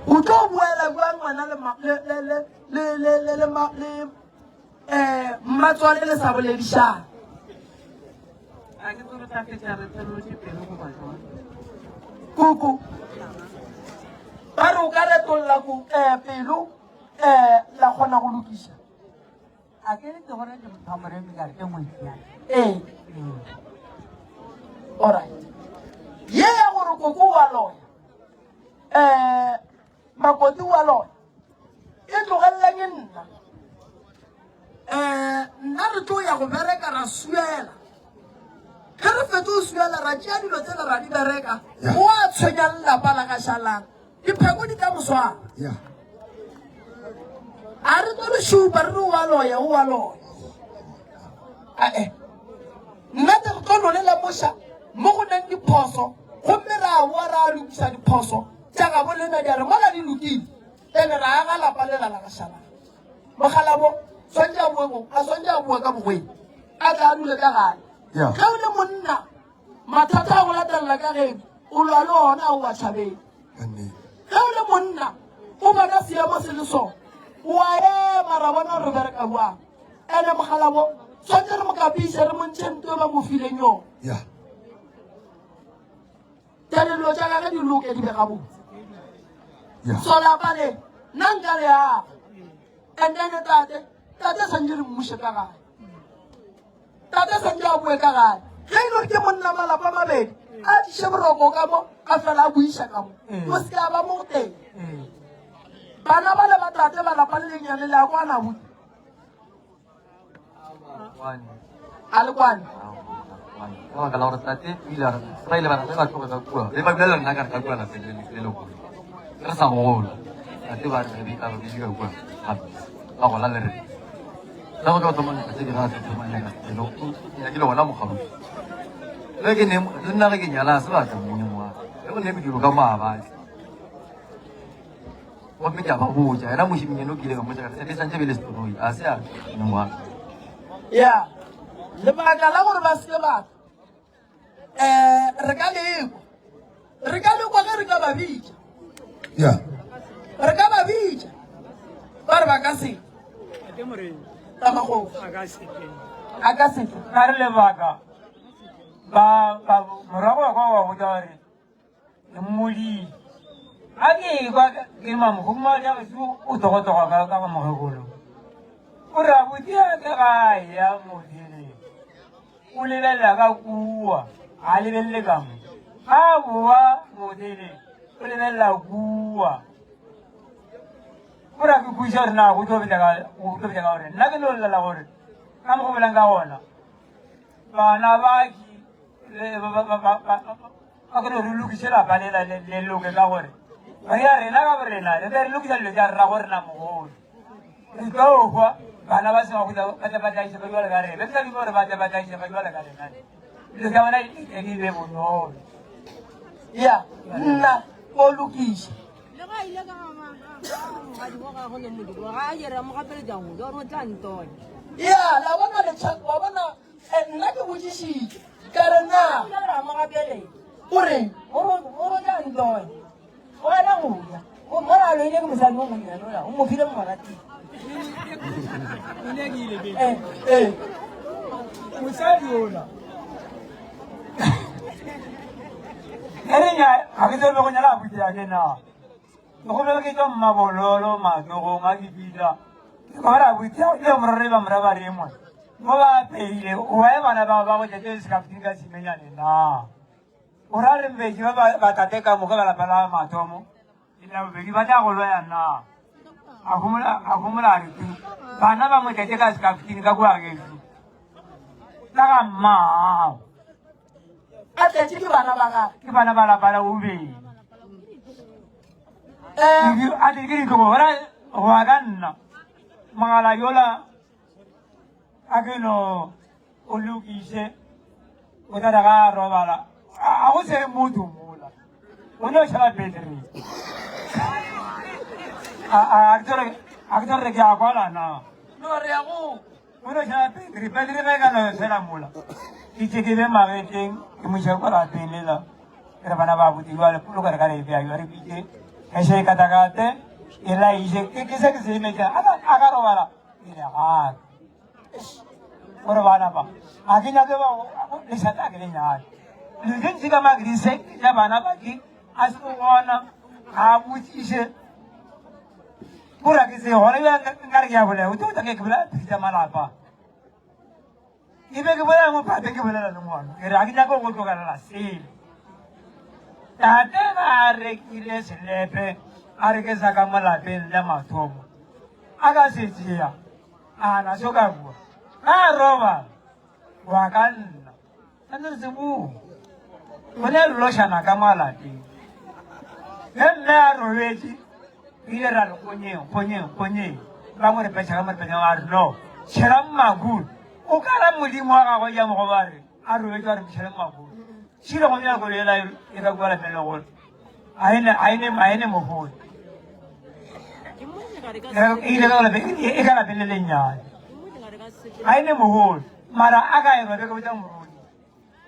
O tlo boela bjang wena le le le le le le Eh, mmatswale le sa boledišana. A ke tsebe tla fetša re thelotše pelo goba jwang. Kuku, ba re o ka retolla ku, eh, pelo, eh, la kgona go lokiša. A ke ke gore ke motho wa moremi ka re ke ngwetsi ya ka. Ee. Alright. Ye ya gore koko wa loya, eh, makoti wa loya, E tlogeleleng nna. Um nna re tlo ya go bereka ra suela. Ge re fetše go suela ra tšea dilo tsela ra di bereka. O a tshwenya lelapa la ga Šalang. Dipheko di tla mo swara. A re tlo re šupa re re o a loya, o a loya. Ae. Nna te re tlo no le lemoša mo go neng diphoso gomme ra boa ra lokiša diphoso tša gabo lena di a re mola di lokile. Pele ra aga lapa lela la ga Shalane, mokgalabo swantše a boe go, a swantše a boe ka bogweng, a tla a dule ka gae. Ge o le monna, mathata a go latelela ka geno, o lwa le ona a o a tšhabeng. Ge o le monna, o bona seemo se le sona, o a ema ra bona gore re bereka bjang. Ene mokgalabo swantše re mo kapiše, re mo ntšhe nto e ba mo fileng yona. Bjale dilo tša gage di loke di be gabotse. So lapa le nna nka le aga. And then tate, tate swantše re mmuše ka gae. Tate santše a boe ka gae. Ge e le gore ke monna malapa mabedi, a tliše boroko ka mo, a fela a buiša ka mo. O se ke a ba mo go teng. Bana ba le ba tate ba lapa le lennyane le a kwana abuti? A le kwane? Ka baka la gore tate o ile a re ba ile ba re ge ba tloge ka kua be ba dula le nna ka re ka kua lapeng le le legolo re sa gola tate ba re re be ka kua gape ba gola le rena Ka go tlo thoma ntate ke ga se thoma nyaka selo nyakile gona mokgauswi. Ge ke ne le nna ge ke nyala se batla monyeng wa ge go ne mediro ka mo a batla. Gomme ke a ba botša yena mošemnyane o kile ka mmotša ka re se santše be le setoroi a se a monyeng wa. Ya lebaka la gore ba se ke batla um re ka lekwa re ka lekwa ge re ka ba bitša ya re ka ba bitša ba re ba ka se tamagogo a ka se ka re lebaka ba ba morago wa kwa wa botsa gore ke mmodile a ke ekwa ke mamogokumadi a gešo o togotoga ka ka mokgekolo o re abuti a ke ga ya modireng o lebelela ka kua ga lebelele ka mo ga boa modireng o lebelela kua o ra ke kweša gore na go tlo betla ka gore nna ke no llela gore ka mo go bolang ka gona bana ba ba ke re lokiše lapa lela le loke ka gore re ya rena ka borena re be re lokisa dilo tša rra go rena mogolo re tlo hwa bana ba sengwa ba tle ba tlaiše ba jwale ka rena be ke sa dume gore ba tle ba tlaiše ba jwale ka rena dilo tša bona di be bonolo ya nna o lokiše Le ga ile ka ga ga ga go ne modimo ga a jera mo gapeletša go ja gore o tla ntonya. Ya, la bona letšha, wa bona eh, nna ke botšišitše ka re na Ile ra mo gapeletša o reng gore o tla ntonya. O gana go ja. O mola a loile ke mosadi o monnyane ola o mo file moratile. Eh, eh. Mosadi ola e re nya ga ke tsebe go nyala abuti ya ke na ke gobele ke tswa mmabololo matsogong a ke pila ke gore abuti ya le morore ba mora ba re mone mo ba apeile o wae bana ba ba go tšetse sekaftini ka simenyane na o ra re mbetši ba ba tate ka moka ba lapa la mathomo le la bobedi ba tla go loya na a homola a re tu bana ba mo tšetse ka sekaftini ka kua geso ka ga mmaago A tletše ke bana ba gagwe. Ke bana ba lapa la bobedi. Eh. A tle ke ditlogo gona go ya ka nna mogala yola a ke no o lokiše o tla re ga a robala a go se motho mola o no šala battery a ke tsore ke a kwala na no re ya go O no šala Pedri, Pedri ge e ka no fela mola. Ke tše ke be magetleng, ke mo iša kwa lapeng lela. Ke re bana ba botse jwale poloko re ka re bea jwa re bitše. Ge e katakate, e laiše, ke ke se ke se emetše. A ka a ka robala pele ga ka. Gore bana ba, a ke nyake ba lešata a ke le nyake. Dilo tše ntši ka magrise tša bana ba ke a se gona, ga a botšiše. Kura ke se gona bja nka re ke ya bolela o tlo ke bolela phiri tša malapa ke be ke bolela mo phate ke bolela le ngwana ke re ga ke nyake go tlogelela sele tate ba a rekile selepe a re ke sa ka mo lapeng la mathomo a ka se tšea a na so ka bua ka robala wa ka nna Santse re se bua. Go ne re lošana ka mo lapeng. Ge mme a robetše, re ile ra re kgonyeng, kgonyeng, kgonyeng. Ba mo re petšha, ba mo re petšha, ba re no. Tšhelang makulu. O ka ra modimo wa gagwe ja mogo ba re, a robetše ba re tšheleng makulu. Tšhile go nyaka koloi ela e ka kua lapeng le gore. A ene, a ene, a ene mogolo. E ile ka lapeng, e ka lapeng le lennyane. A ene mogolo. Mara a ka e rwala ke botša moruti.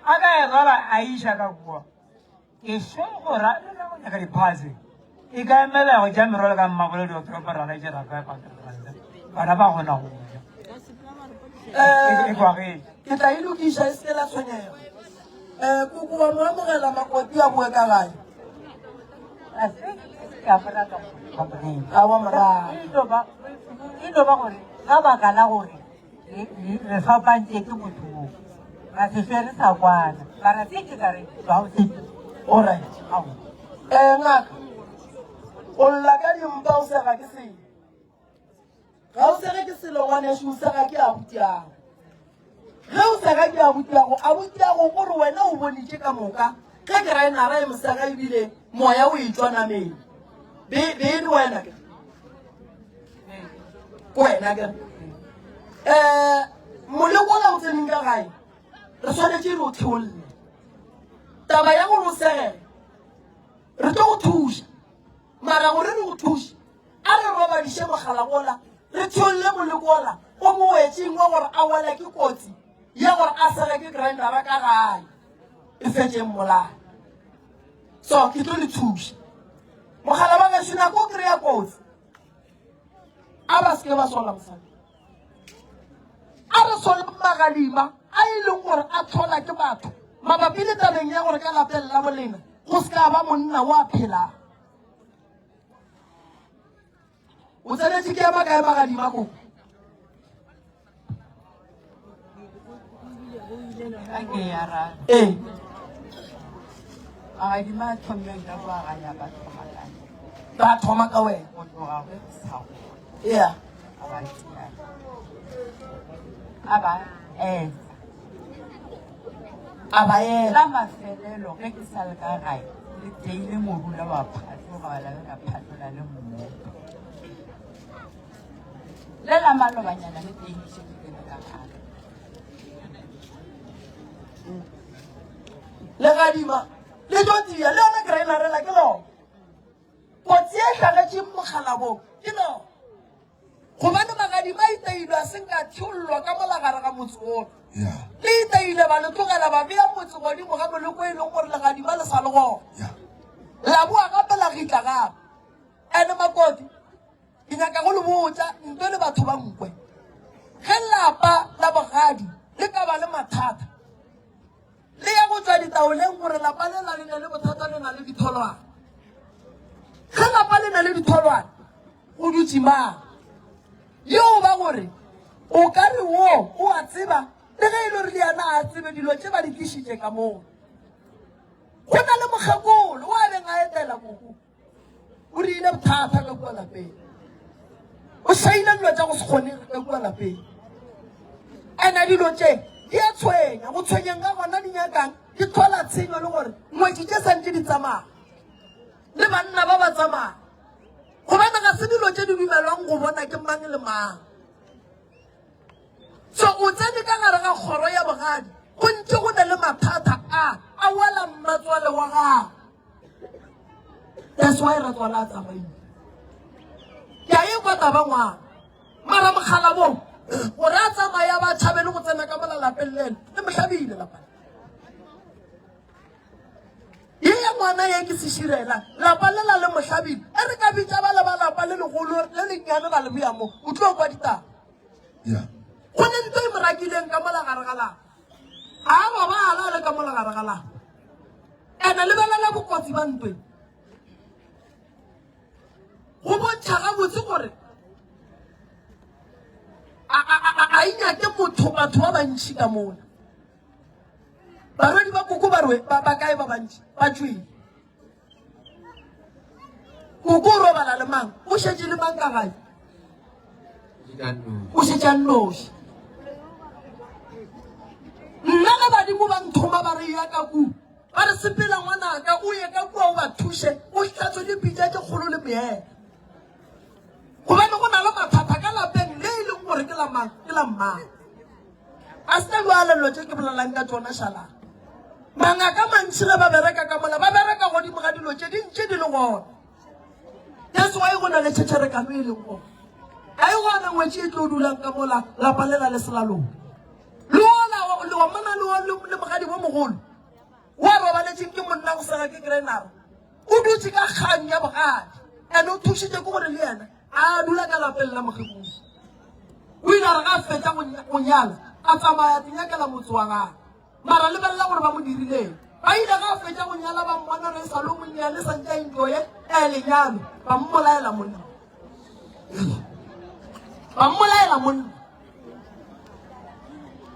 A ka e rwala a iša ka kua. Ke sho go ra go nyaka diphase. E ka emela go ja merwalo ka mmabolo di toropo ra laetša ra ka bana ba gona go ja. Eh, E kwagetše. ke tla e lokiša e se ke la tshwenyega um koko wa mo amogela makoti a boe ka gae A se ke a mo rata go a wa morago E no ba e no ba gore ka baka la gore re fapantše ke motho wo. Ra se hlwe re sa kwana. Mara se ke ka re ba o se. Alright. Eh ngaka. O lla ka dimpa o sega ke selo. Ga o sege ke selo ngwanešu o sega ke abutiago. Ge o sega ke abutiago, abutiago ko re wena o bonitše ka moka. Ge ke ra enara e mosega ebile moya o e tšwa nameng. Be be le wena ke. Ke wena ke. Eh moleko ola o tseneng ka gae re swanetše re o theolle. Taba ya gore o segele re tlo go thuša. Mara gore re go thuše a re robadiše mogala wola re theolle moleko ola o mo wetšeng wa gore a wela ke kotsi ya gore a sege ke grindera ka gae e fetše mmolaya. So ke tlo le thuša. Mogala wa gešo nako o kry-a kotsi a ba seke ba sola mosadi. A re sole magadima a e leng gore a tlhola ke batho mabapi le tabeng ya gore ka lapeng la bolena go se ka ba monna wa phelang. O tsenetše ke ya makae magadima koko? Ee. Magadima a thomeng ka kwa gae a ba thoma ka nna. Ba thoma ka wena. Go tloga ge ke sa gola. Yeah. A ba tšea. A ba etsa. A ba ela. La mafelelo ge ke sa le ka gae, le teile morula wa phatloga la be ka phatlola le mmoto. Le la malobanyana le teng ke šetše ke le ka gare. Legadima le tlo tia le yona grainarela ke lona. Kotsi e hlagetšeng mokgalabong ke lona. Gobane magadima a iteilwe a se nka theollwa ka mola gare ga motse wola. Le iteile ba le tlogela ba bea motse godimo ga moleko e leng gore legadima le sa le gona. La boa gape la gitla gape. Ene makoti Ke nyaka go le botša nto le batho ba nkwe. Ge lapa la bogadi le ka ba le mathata, le ya go tšwa ditaoleng gore lapa le la le na le bothata le na le ditholwana. Ge lapa le na le ditholwana, go dutše mang? Yo ba gore o ka re wo o a tseba le ge e le gore le yena a tsebe dilo tše ba di tlišitše ka moo. Go na le mokgekolo o a beng a etela koko. O rile bothata ka kua lapeng. O šaile dilo tša go se kgonege ka kua lapeng. Ena dilo tše di a tshwenya, go tshwenyeng ga gona di nyakang di tlhola tshenyo le gore ngwetši tše santše di tsamaya le banna ba ba tsamaya. Gobane ga se dilo tše di dumelwang go bona ke mang le mang. So o tsene ka gare ga kgoro ya bogadi go ntše go na le mathata a a wela mmatswale wa gago. That's why ratswala a tsamaile. Ke a e kwa taba ngwana. Mara mogala bo gore a tsamaya ba tšhabele go tsena ka mola lapeng leno le mohlabile lapa. Ye ya ngwana ye ke seširela lapa le la le mohlabile. E re ka bitša ba le ba lapa le legolo le lennyane ra le bea mo o tlo kwa ditaba. Go ne ntho e mo rakileng ka mola gare ga lapa. A robala a le ka mola gare ga lapa. Ene lebelela bokotsi ba ntwe. Go bontšha gabotse gore a e nyake motho batho ba bantši ka mola. Barwedi ba koko ba ba kae ba bantši ba tšwele. Koko o robala le mang? O šetše le mang ka gae? O šetše a nnoši. Nna ge badimo ba nthoma ba re ya ka ku ba re sepela ngwanaka o ye ka kua o ba thuše o hlatswe dipitša tše kgolo le meela gobane go na le mathata ka lapeng le e leng gore ke la mang ke la mmang A se bjale dilo tše ke bolelang ka tšona šalang. Mangaka mantši ge ba bereka ka mola ba bereka godimo ga dilo tše di ntše di le gona. That's why go na le tšhetšherekano e leng gona. Ga e gona ngwetši e tlo dulang ka mola lapa lela le selalong. Le ola le wa mona le le mogadi bo mogolo wa robaletšeng ke monna go sega ke krenara o dutše ka kgang ya bogadi and o thušitše ke gore le yena a dula ka lapeng la mokgekolo. O ile a re ga a fetša go nyala a tsamaya a tinyakela motse wa gagwe. Mara lebelela gore ba mo dirileng. Ba ile ga a fetša go nyala ba mmona re sa le monnyane sa ntše a enjoye eh lenyalo ba mmolaela monna. Ba mmolaela monna.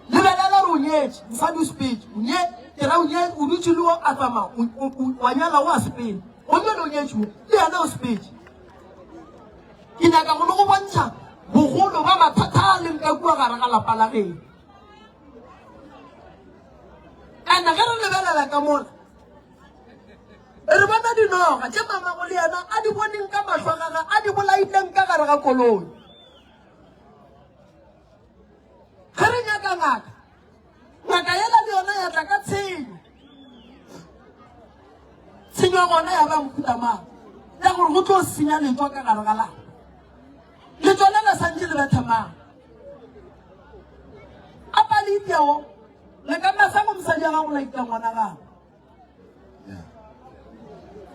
Lebelela gore o nyetše. nyetše, mosadi o sepetše, o nye, ke ra o nye, o dutše le wo a tsamaya, wa nyala o a sepela, gomme le o nyetše wo, le yena o sepetše. Ke nyaka go le go bontšha bogolo ba mathata a leng ka kua gare ga lapa la geno. And-e ge re lebelela ka mola, re bona dinoga tše mamago le yena a di boneng ka mahlo a gagwe, a di bolaileng ka gare ga koloi. Ge re nyaka ngaka, ngaka yela le yona ya tla ka tshenyo. Tshenyo gona ya ba mohuta mang? Ya gore go tlo senya letšwa ka gare ga lapa. Letšwa le le santše le bethe mang? A palipya wo, le ka nna sa go mosadi ya gago la ita ngwana gago.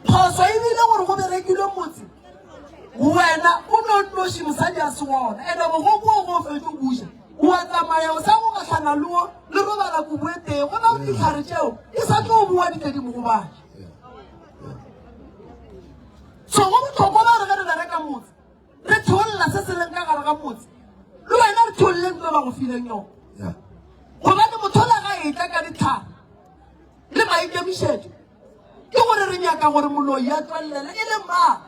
Phoso e bile gore go berekilwe motse wena o no nnoši mosadi a se gona ene bogogo o go fetše o buša wa tsamaya o sa go gahlana le wo le robala kobo e tee go na o ditlhare tšeo di sa tlo boa di tle di mo gobatše. So go bohlokwa ba re ge re bereka motse re theolla se se leng ka gare ga motse le wena re theolle ntlo ba go fileng yona gobane motho la ga etla ka ditlhare le maikemišetšo ke gore re nyaka gore moloi a tswelele e le mang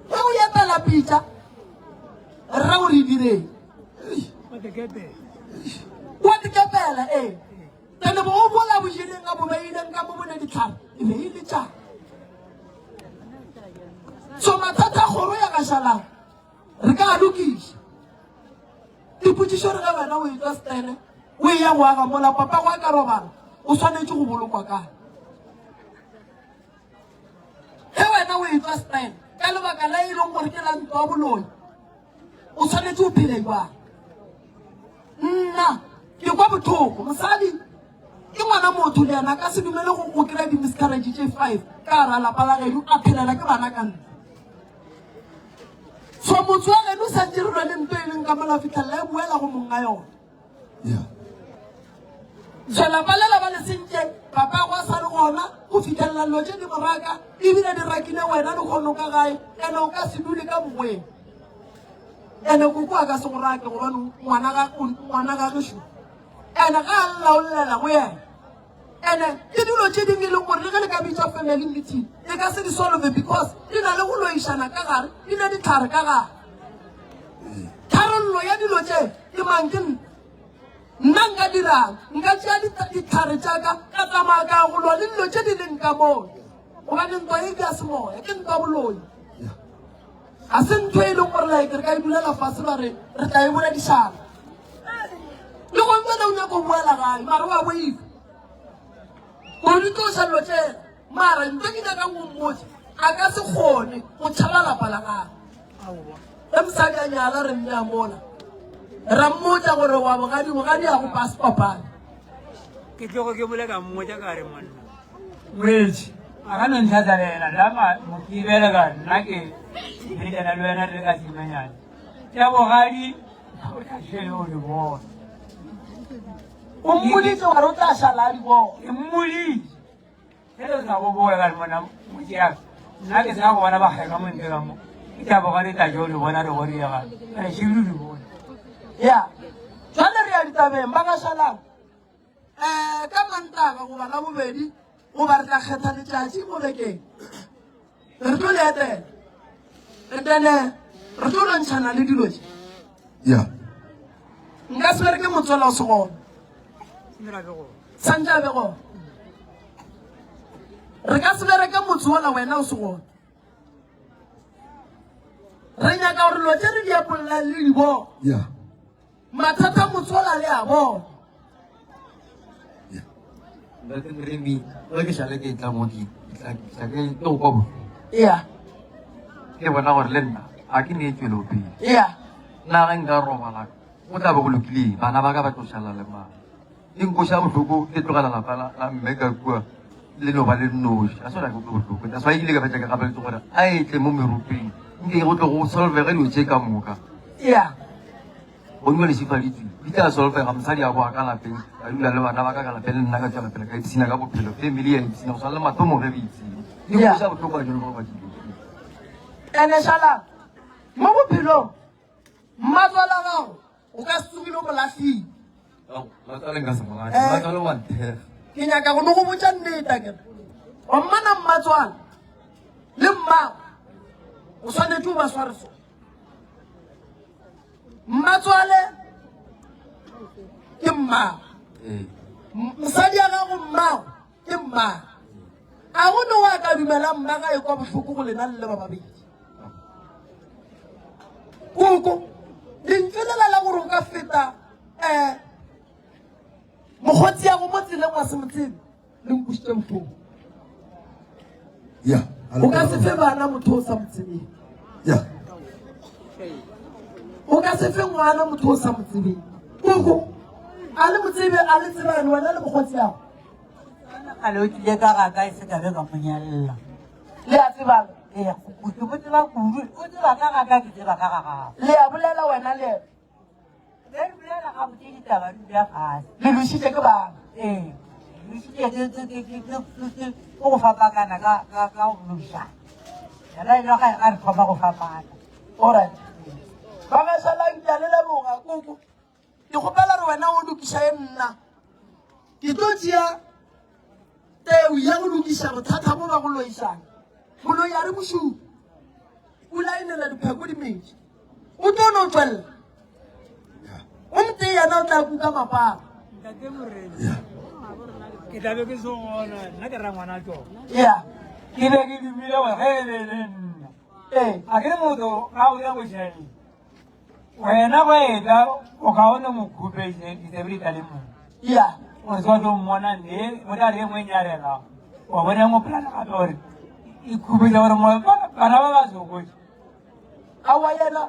ge o etela pitša rra o re direng wa dikepela ee pele bo o bola bojeleng a bo beileng ka mo bone ditlhare e be e le tša so mathata kgoro ya gašalang re ka a lokiša Dipotšišo re ge wena o etšwa Stene o eya go aga mola papago a ka robala, o swanetše go bolokwa kae? Ge wena o etšwa Stene ka lebaka la e leng gore ke la ntlo ya boloi, o swanetše o phele jwang? Nna ke kwa bothoko, mosadi ke ngwana motho le yena a ka se dumele go go kry-a di-miscarriage tše five ka gara lapa la geno a phelela ke bana ka ntle. So motse wa geno o sa ntše re lwa le nto e leng ka mola fitlhelela e boela go monga yona. Yeah. So lapa le la ba le sentše papa go sa le gona go fitlhelela dilo tše di mo raka ebile di rakile wena le kgono ka gae ene o ka se dule ka bogweng ene koko a ka se go rake gobane ngwana ga gešo ene ga a lla o llela go yena Ene ke dilo tše dingwe e leng gore le ge le ka bitša family meeting e ka se di solve because di na le go loišana ka gare, di ne ditlhare ka gare. Tharollo ya dilo tše ke mang? Ke nna. Nna nka dirang? Nka tšea ditlhare tša ka ka tsamaya ka ya go lwa le dilo tše di leng ka moo, gobane ntwa e ke ya semoya, ke ntwa boloi. Ga se ntho e leng gore like re ka e dulela fase ba re re tla e boledišana. Le go ntse o nyaka go boela gae mara wa boifa. Gore di tloša dilo tšela mara ntho ke nyakang go mmotsa a ka se kgone go tšhaba lapa la gagwe. Ge mosadi a nyala re mme a mola ra mmotsa gore wa bogadi bogadi a go pasopane. Ke tlogo ke bole ka mmotsa ka re monna Ngwetši a ka no ntlhatsalela la ma mokibele ka nna ke pheletšana le wena re le ka tshimanyane tša bogadi o tla šele o di bona. O mmoditše gore o tla šala a di bona. Ke mmoditše ge re sa go boya ka re mona ngwetši ya ka nna ke sa go bona ba kgeka mo ntle ka mo ke tša bogadi tla jo di bona re go diega re šele o di bona. Ya jwale re ya ditabeng ba ka šalang. um ka Mantaga goba Labobedi goba re tla kgetha letšatši mo bekeng re tlo le etela and then eh, re tlo lwantšhana le dilo tše Yeah. nka se bereke motswela o se gona santse a be gona re ka se bereke motse ola wena o se gona re nyaka gore dilo tše re di epollang le di bona Yeah. Mathata motswala le a bona. Ntate Moremi, ge ke šale ke tla mo ke tla ke ke go kwa bohloko. Yeah. Ke bona gore le nna a ke ne tšwelopele. Yeah. Nna ge nka robala go tla be go lokile bana ba ka ba tlo šala le mang. E nkoša bohloko ke tlogela lapa la la mme ka kua le no ba le nnoši. A se gore a ke utlwe bohloko. That's why ke ile ka fetša ke gapeletše gore a e tle mo meruping nke go tle go solvege dilo tše ka moka. Yeah. Gomme le šifaditšwe di tla solvega mosadi a boa ka lapeng a dula le bana ba ka ka lapeng le nna ka tšwela pele ka ipshina ka bophelo family ya ipshina go swana le mathomo ge re ipshina. Di Yeah. nkoša bohloko a jalo ba ba dilo. Ene šala mo bophelong mmatswala gago. O ka se tsogile o mo lahlile. Mmatswale nka se mo lahle. Eh. Mmatswale wa nthekga. Ke nyaka go no go botša nnete akere. Wa mmona mmatswale le mmago o swanetše o ba sware so. Mmatswale ke mmago. Ee. Mosadi ya gago mmago ke mmago. A go ne wa ka dumela mmaga e kwa bohloko go lena le le ba babedi. Koko, lentšu lela la gore o ka feta um mokgotsi ya go mo tseleng wa se mo tsebe le nkušitše bohloko. Ya. O ka se fe bana motho o sa mo tsebeng. Ya. O ka se fe ngwana motho o sa mo tsebeng. Koko, a le mo tsebe a le tsebane wena le mokgotsi yago. Kgale o tlile ka ga ka e se ka be ka mo nyalla. Le a tsebana? Ee, ke mo tseba kudu. O tseba ka ga ka, ke tseba ka ga gago. Le a bolela wena le yena? Be re bolela gabotse ditaba di dula fase. Le lwešitše ke bana? Ee, lwešitše ke ke ke ke ke ke ke go fapakana ka ka ka go lošana. Yena e le ga ga re thoma go fapana. Alright. Ba ga šalang ke a le leboga koko. Ke kgopela re wena o lokiša ye nna. Ke tlo tšea teu ya go lokiša bothata bo ba go loišana. Moloi a re bošupa. O laenela dipheko di metše. O tlo no tšwelela. O motee yena o tla kuka mapara. Ntate Morena, ke tla be ke se gona, nna ke rangwana tšona. Yeah. Ke be ke dumile gore ge e be e le nna. Ee. A ke re motho ga o ya bošaedi. Wena go etla o kaone mo khupetše ditsebe di tlale mong. Yeah. O se wa tlo mmona nne o tla re e nngwe e nyarela. Wa bona e nngwe polane gape gore e khupetša gore bana ba ba sokotše. Aowa yena.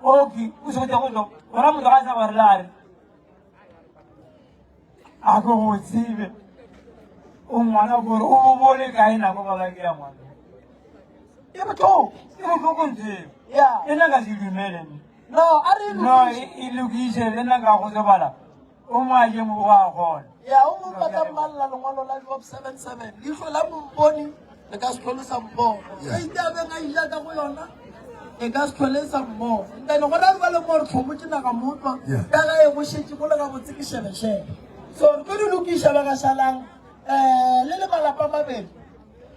Oki o sokotše go tlo gona motho ga a sa gore la re a ko go tsebe o ngwana gore o bone kae nako ka ba ke ya ngwana. E bohloko. E bohloko ntseo. Yeah. Le nna nka se dumele. No, a re e No, lokiše. e lokiše le nna nka kgotsofala. O mo a je mo go a kgona. Ya, o mongwe ba tla mmalela lengwalo la Job 77. Leihlo la momponi le ka se hlole sa mpona. Yeah. Ge ite a beng a ija ka go yona, e ka se hlole sa mpona. Then gona bjale mo re hlomotše naga mootlwa, Yeah. ka ge e go šetše go le gabotse ke šebešebe. So re tlo di lokiša ba ga šalang um le le malapa a mabedi.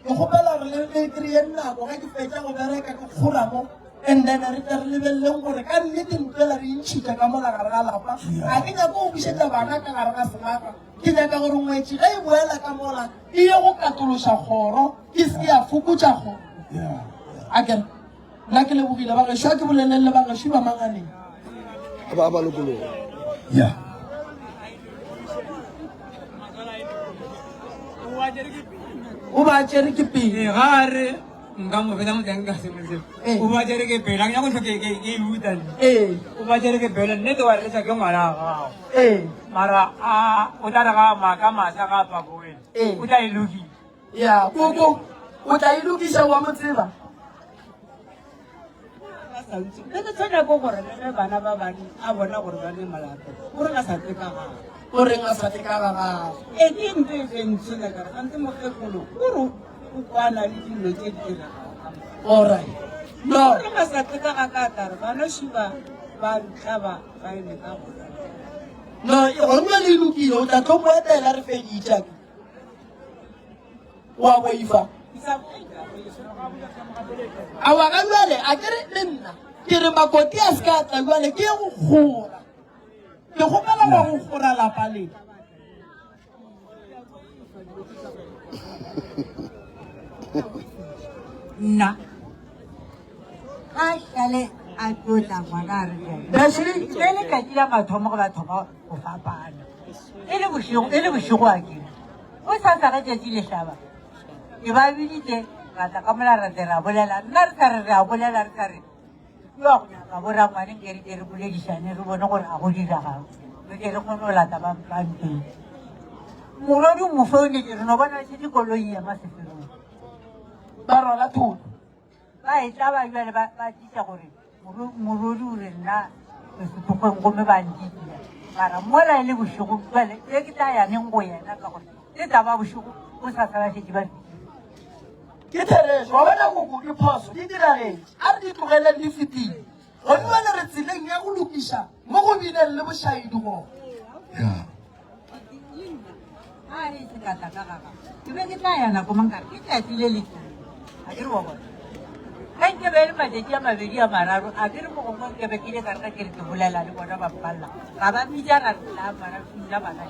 Ke kgopela gore le le kry-eng nako ge ke fetša go bereka ke kgora mo and then re tle re lebeleleng gore ka nnete ntwela re intšhitše ka mola gare ga lapa. Ga ke nyake go bušetša bana ka gare ga selaga. Ke nyaka gore ngwetši ge e boela ka mola e ye go katološa kgoro e se ke ya fokotša kgoro. A kere nna ke lebogile ba gešo a ke boleleng le ba gešo ba manganeng. A ba ba lokologa. Yeah. O ba tšere ke pele. Ee, ga a re nka mo feta moteng ka se motse. Ee. O ba tšere ke pele, a ke nyako ke ke ke e uta nna. Ee. O ba tšere ke pele, nnete wa re ke ngwana wa gago. Ee. Mara a o tla re ga maka masa ga pa boele. Ee. O tla e lokisa. Ya, koko, o tla e lokiša wa mo tseba. Le ke tshwanela ke gore le ge bana ba bang a bona gore ba ne molato, o reng a sa tle ka gagwe? O reng a sa tle ka ga gagwe? E ke ntho e be ntshwenya ka re gantsi mokgekolo o re o kwana le dilo tse di diregago ka moka. Alright. No. O reng a sa tle ka ga ka tla re bana šiba ba ntlhaba ba eme ka gona. No, gone bjale e lokile, o tla tlo mo etela re feditše. Wa boifa. Aowa ga bjale a ke re le nna ke re makoti a se ka tla bjale ke ye go kgora. Ke kgopela wa go kgora lapa le. Nna ga šale a tlo tla ngwana a re Ashley le letšatši la mathomo ge ba thoma go fapana e le bošego e le bošego a kere go sasa ge tšatši le hlaba ke ba biditše ra tla ka mola ra tle ra bolela nna re sa re re a bolela re sa re ke wa go nyaka borangwane nke re ke re boledišane re bone gore a go diragang re ke re kgone go lata ba ba nteng morodi o mo founetše re no bona šetše koloi ema seferong ba rwala thoto. Ba etla ba bjale ba ba tliša gore morodi o re nna re sethokgweng gomme ba ntitia. Mara mola e le bošego bjale e ke tla ya neng go yena ka gore e tla ba bošego go sa sa ba šetše ba fetile. Ke therešo, wa bona koko diphoso di diragetše, a re di tlogeleng di fetile. Gone bjale re tseleng ya go lokiša. Mo go bileng le bošaedi gona. Ya. A re se ka tla ka ga gago. Ke be ke tla ya nako mang ka re ke tšatši le le tee. A ke re wa bona. Ge nke be e le matšatši a mabedi a mararo, a ke re mogongwe nke be ke ile ka re ge ke re ke bolela le bona ba mpalela. Ra ba bitša ra re tla bana nna bana.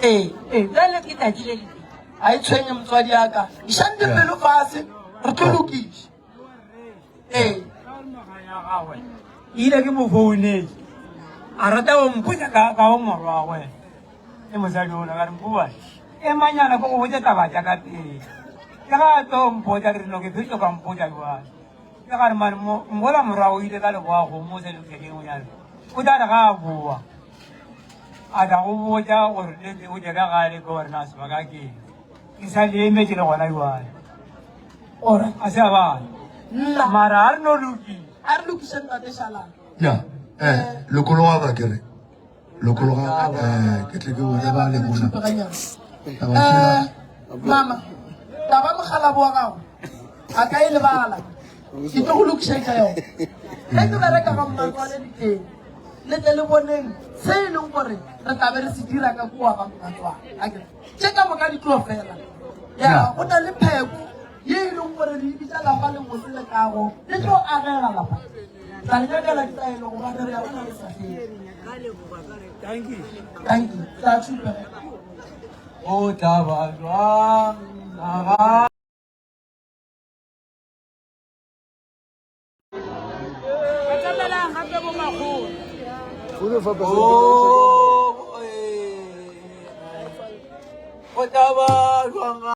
Ee. Ee, bjale ke tšatši le le tee. A e tshwenye motswadi ya ka. Išang dipelo fase, re tlo lokiša. Ee. Ke ile ke mo founetše a rata go mpotša ka ka go morwagwe le mosadi ola ka re mpobane emanyana ko go botša taba tša ka pele ke ga a tlo mpotša ke re no ke fetšo ka mpotša jwale ke ga re mane mola morwa o ile ka leboa kgomo o sa loketeng nyalo o tla re ga a boa a tla go botša gore le tle o tle ka gae le ke gore na sebaka ke eng. Ke sa le emetše le gona jwale. Ora. A se a bana. Nna. Mara a re no lokile. A re lokiše ntate Shalane. Ya, eh, lokologa ba kere. Lokologa eh ke tle ke bone ba le mona. Taba Eh, tšela. mama, taba mogalabo wa gago a ka e lebala. Ke tlo go lokišetša yona. Ge ke bereka ga mmatswale diteng, le tle le boneng se e leng gore re tla be re se dira ka kua ga mmatswale. Akere? Tše ka moka di tlo fela. Ya, go na le pheko ye e leng gore re e bitša lapa le botse le kago, le tlo agega lapa. Tla le nyakela ditaelo gobane re ya bona le sa fele. Thank you. Tla tšhupa. O tla ba jwang naga? Atamelang gape bo makgolo. O tla ba jwang?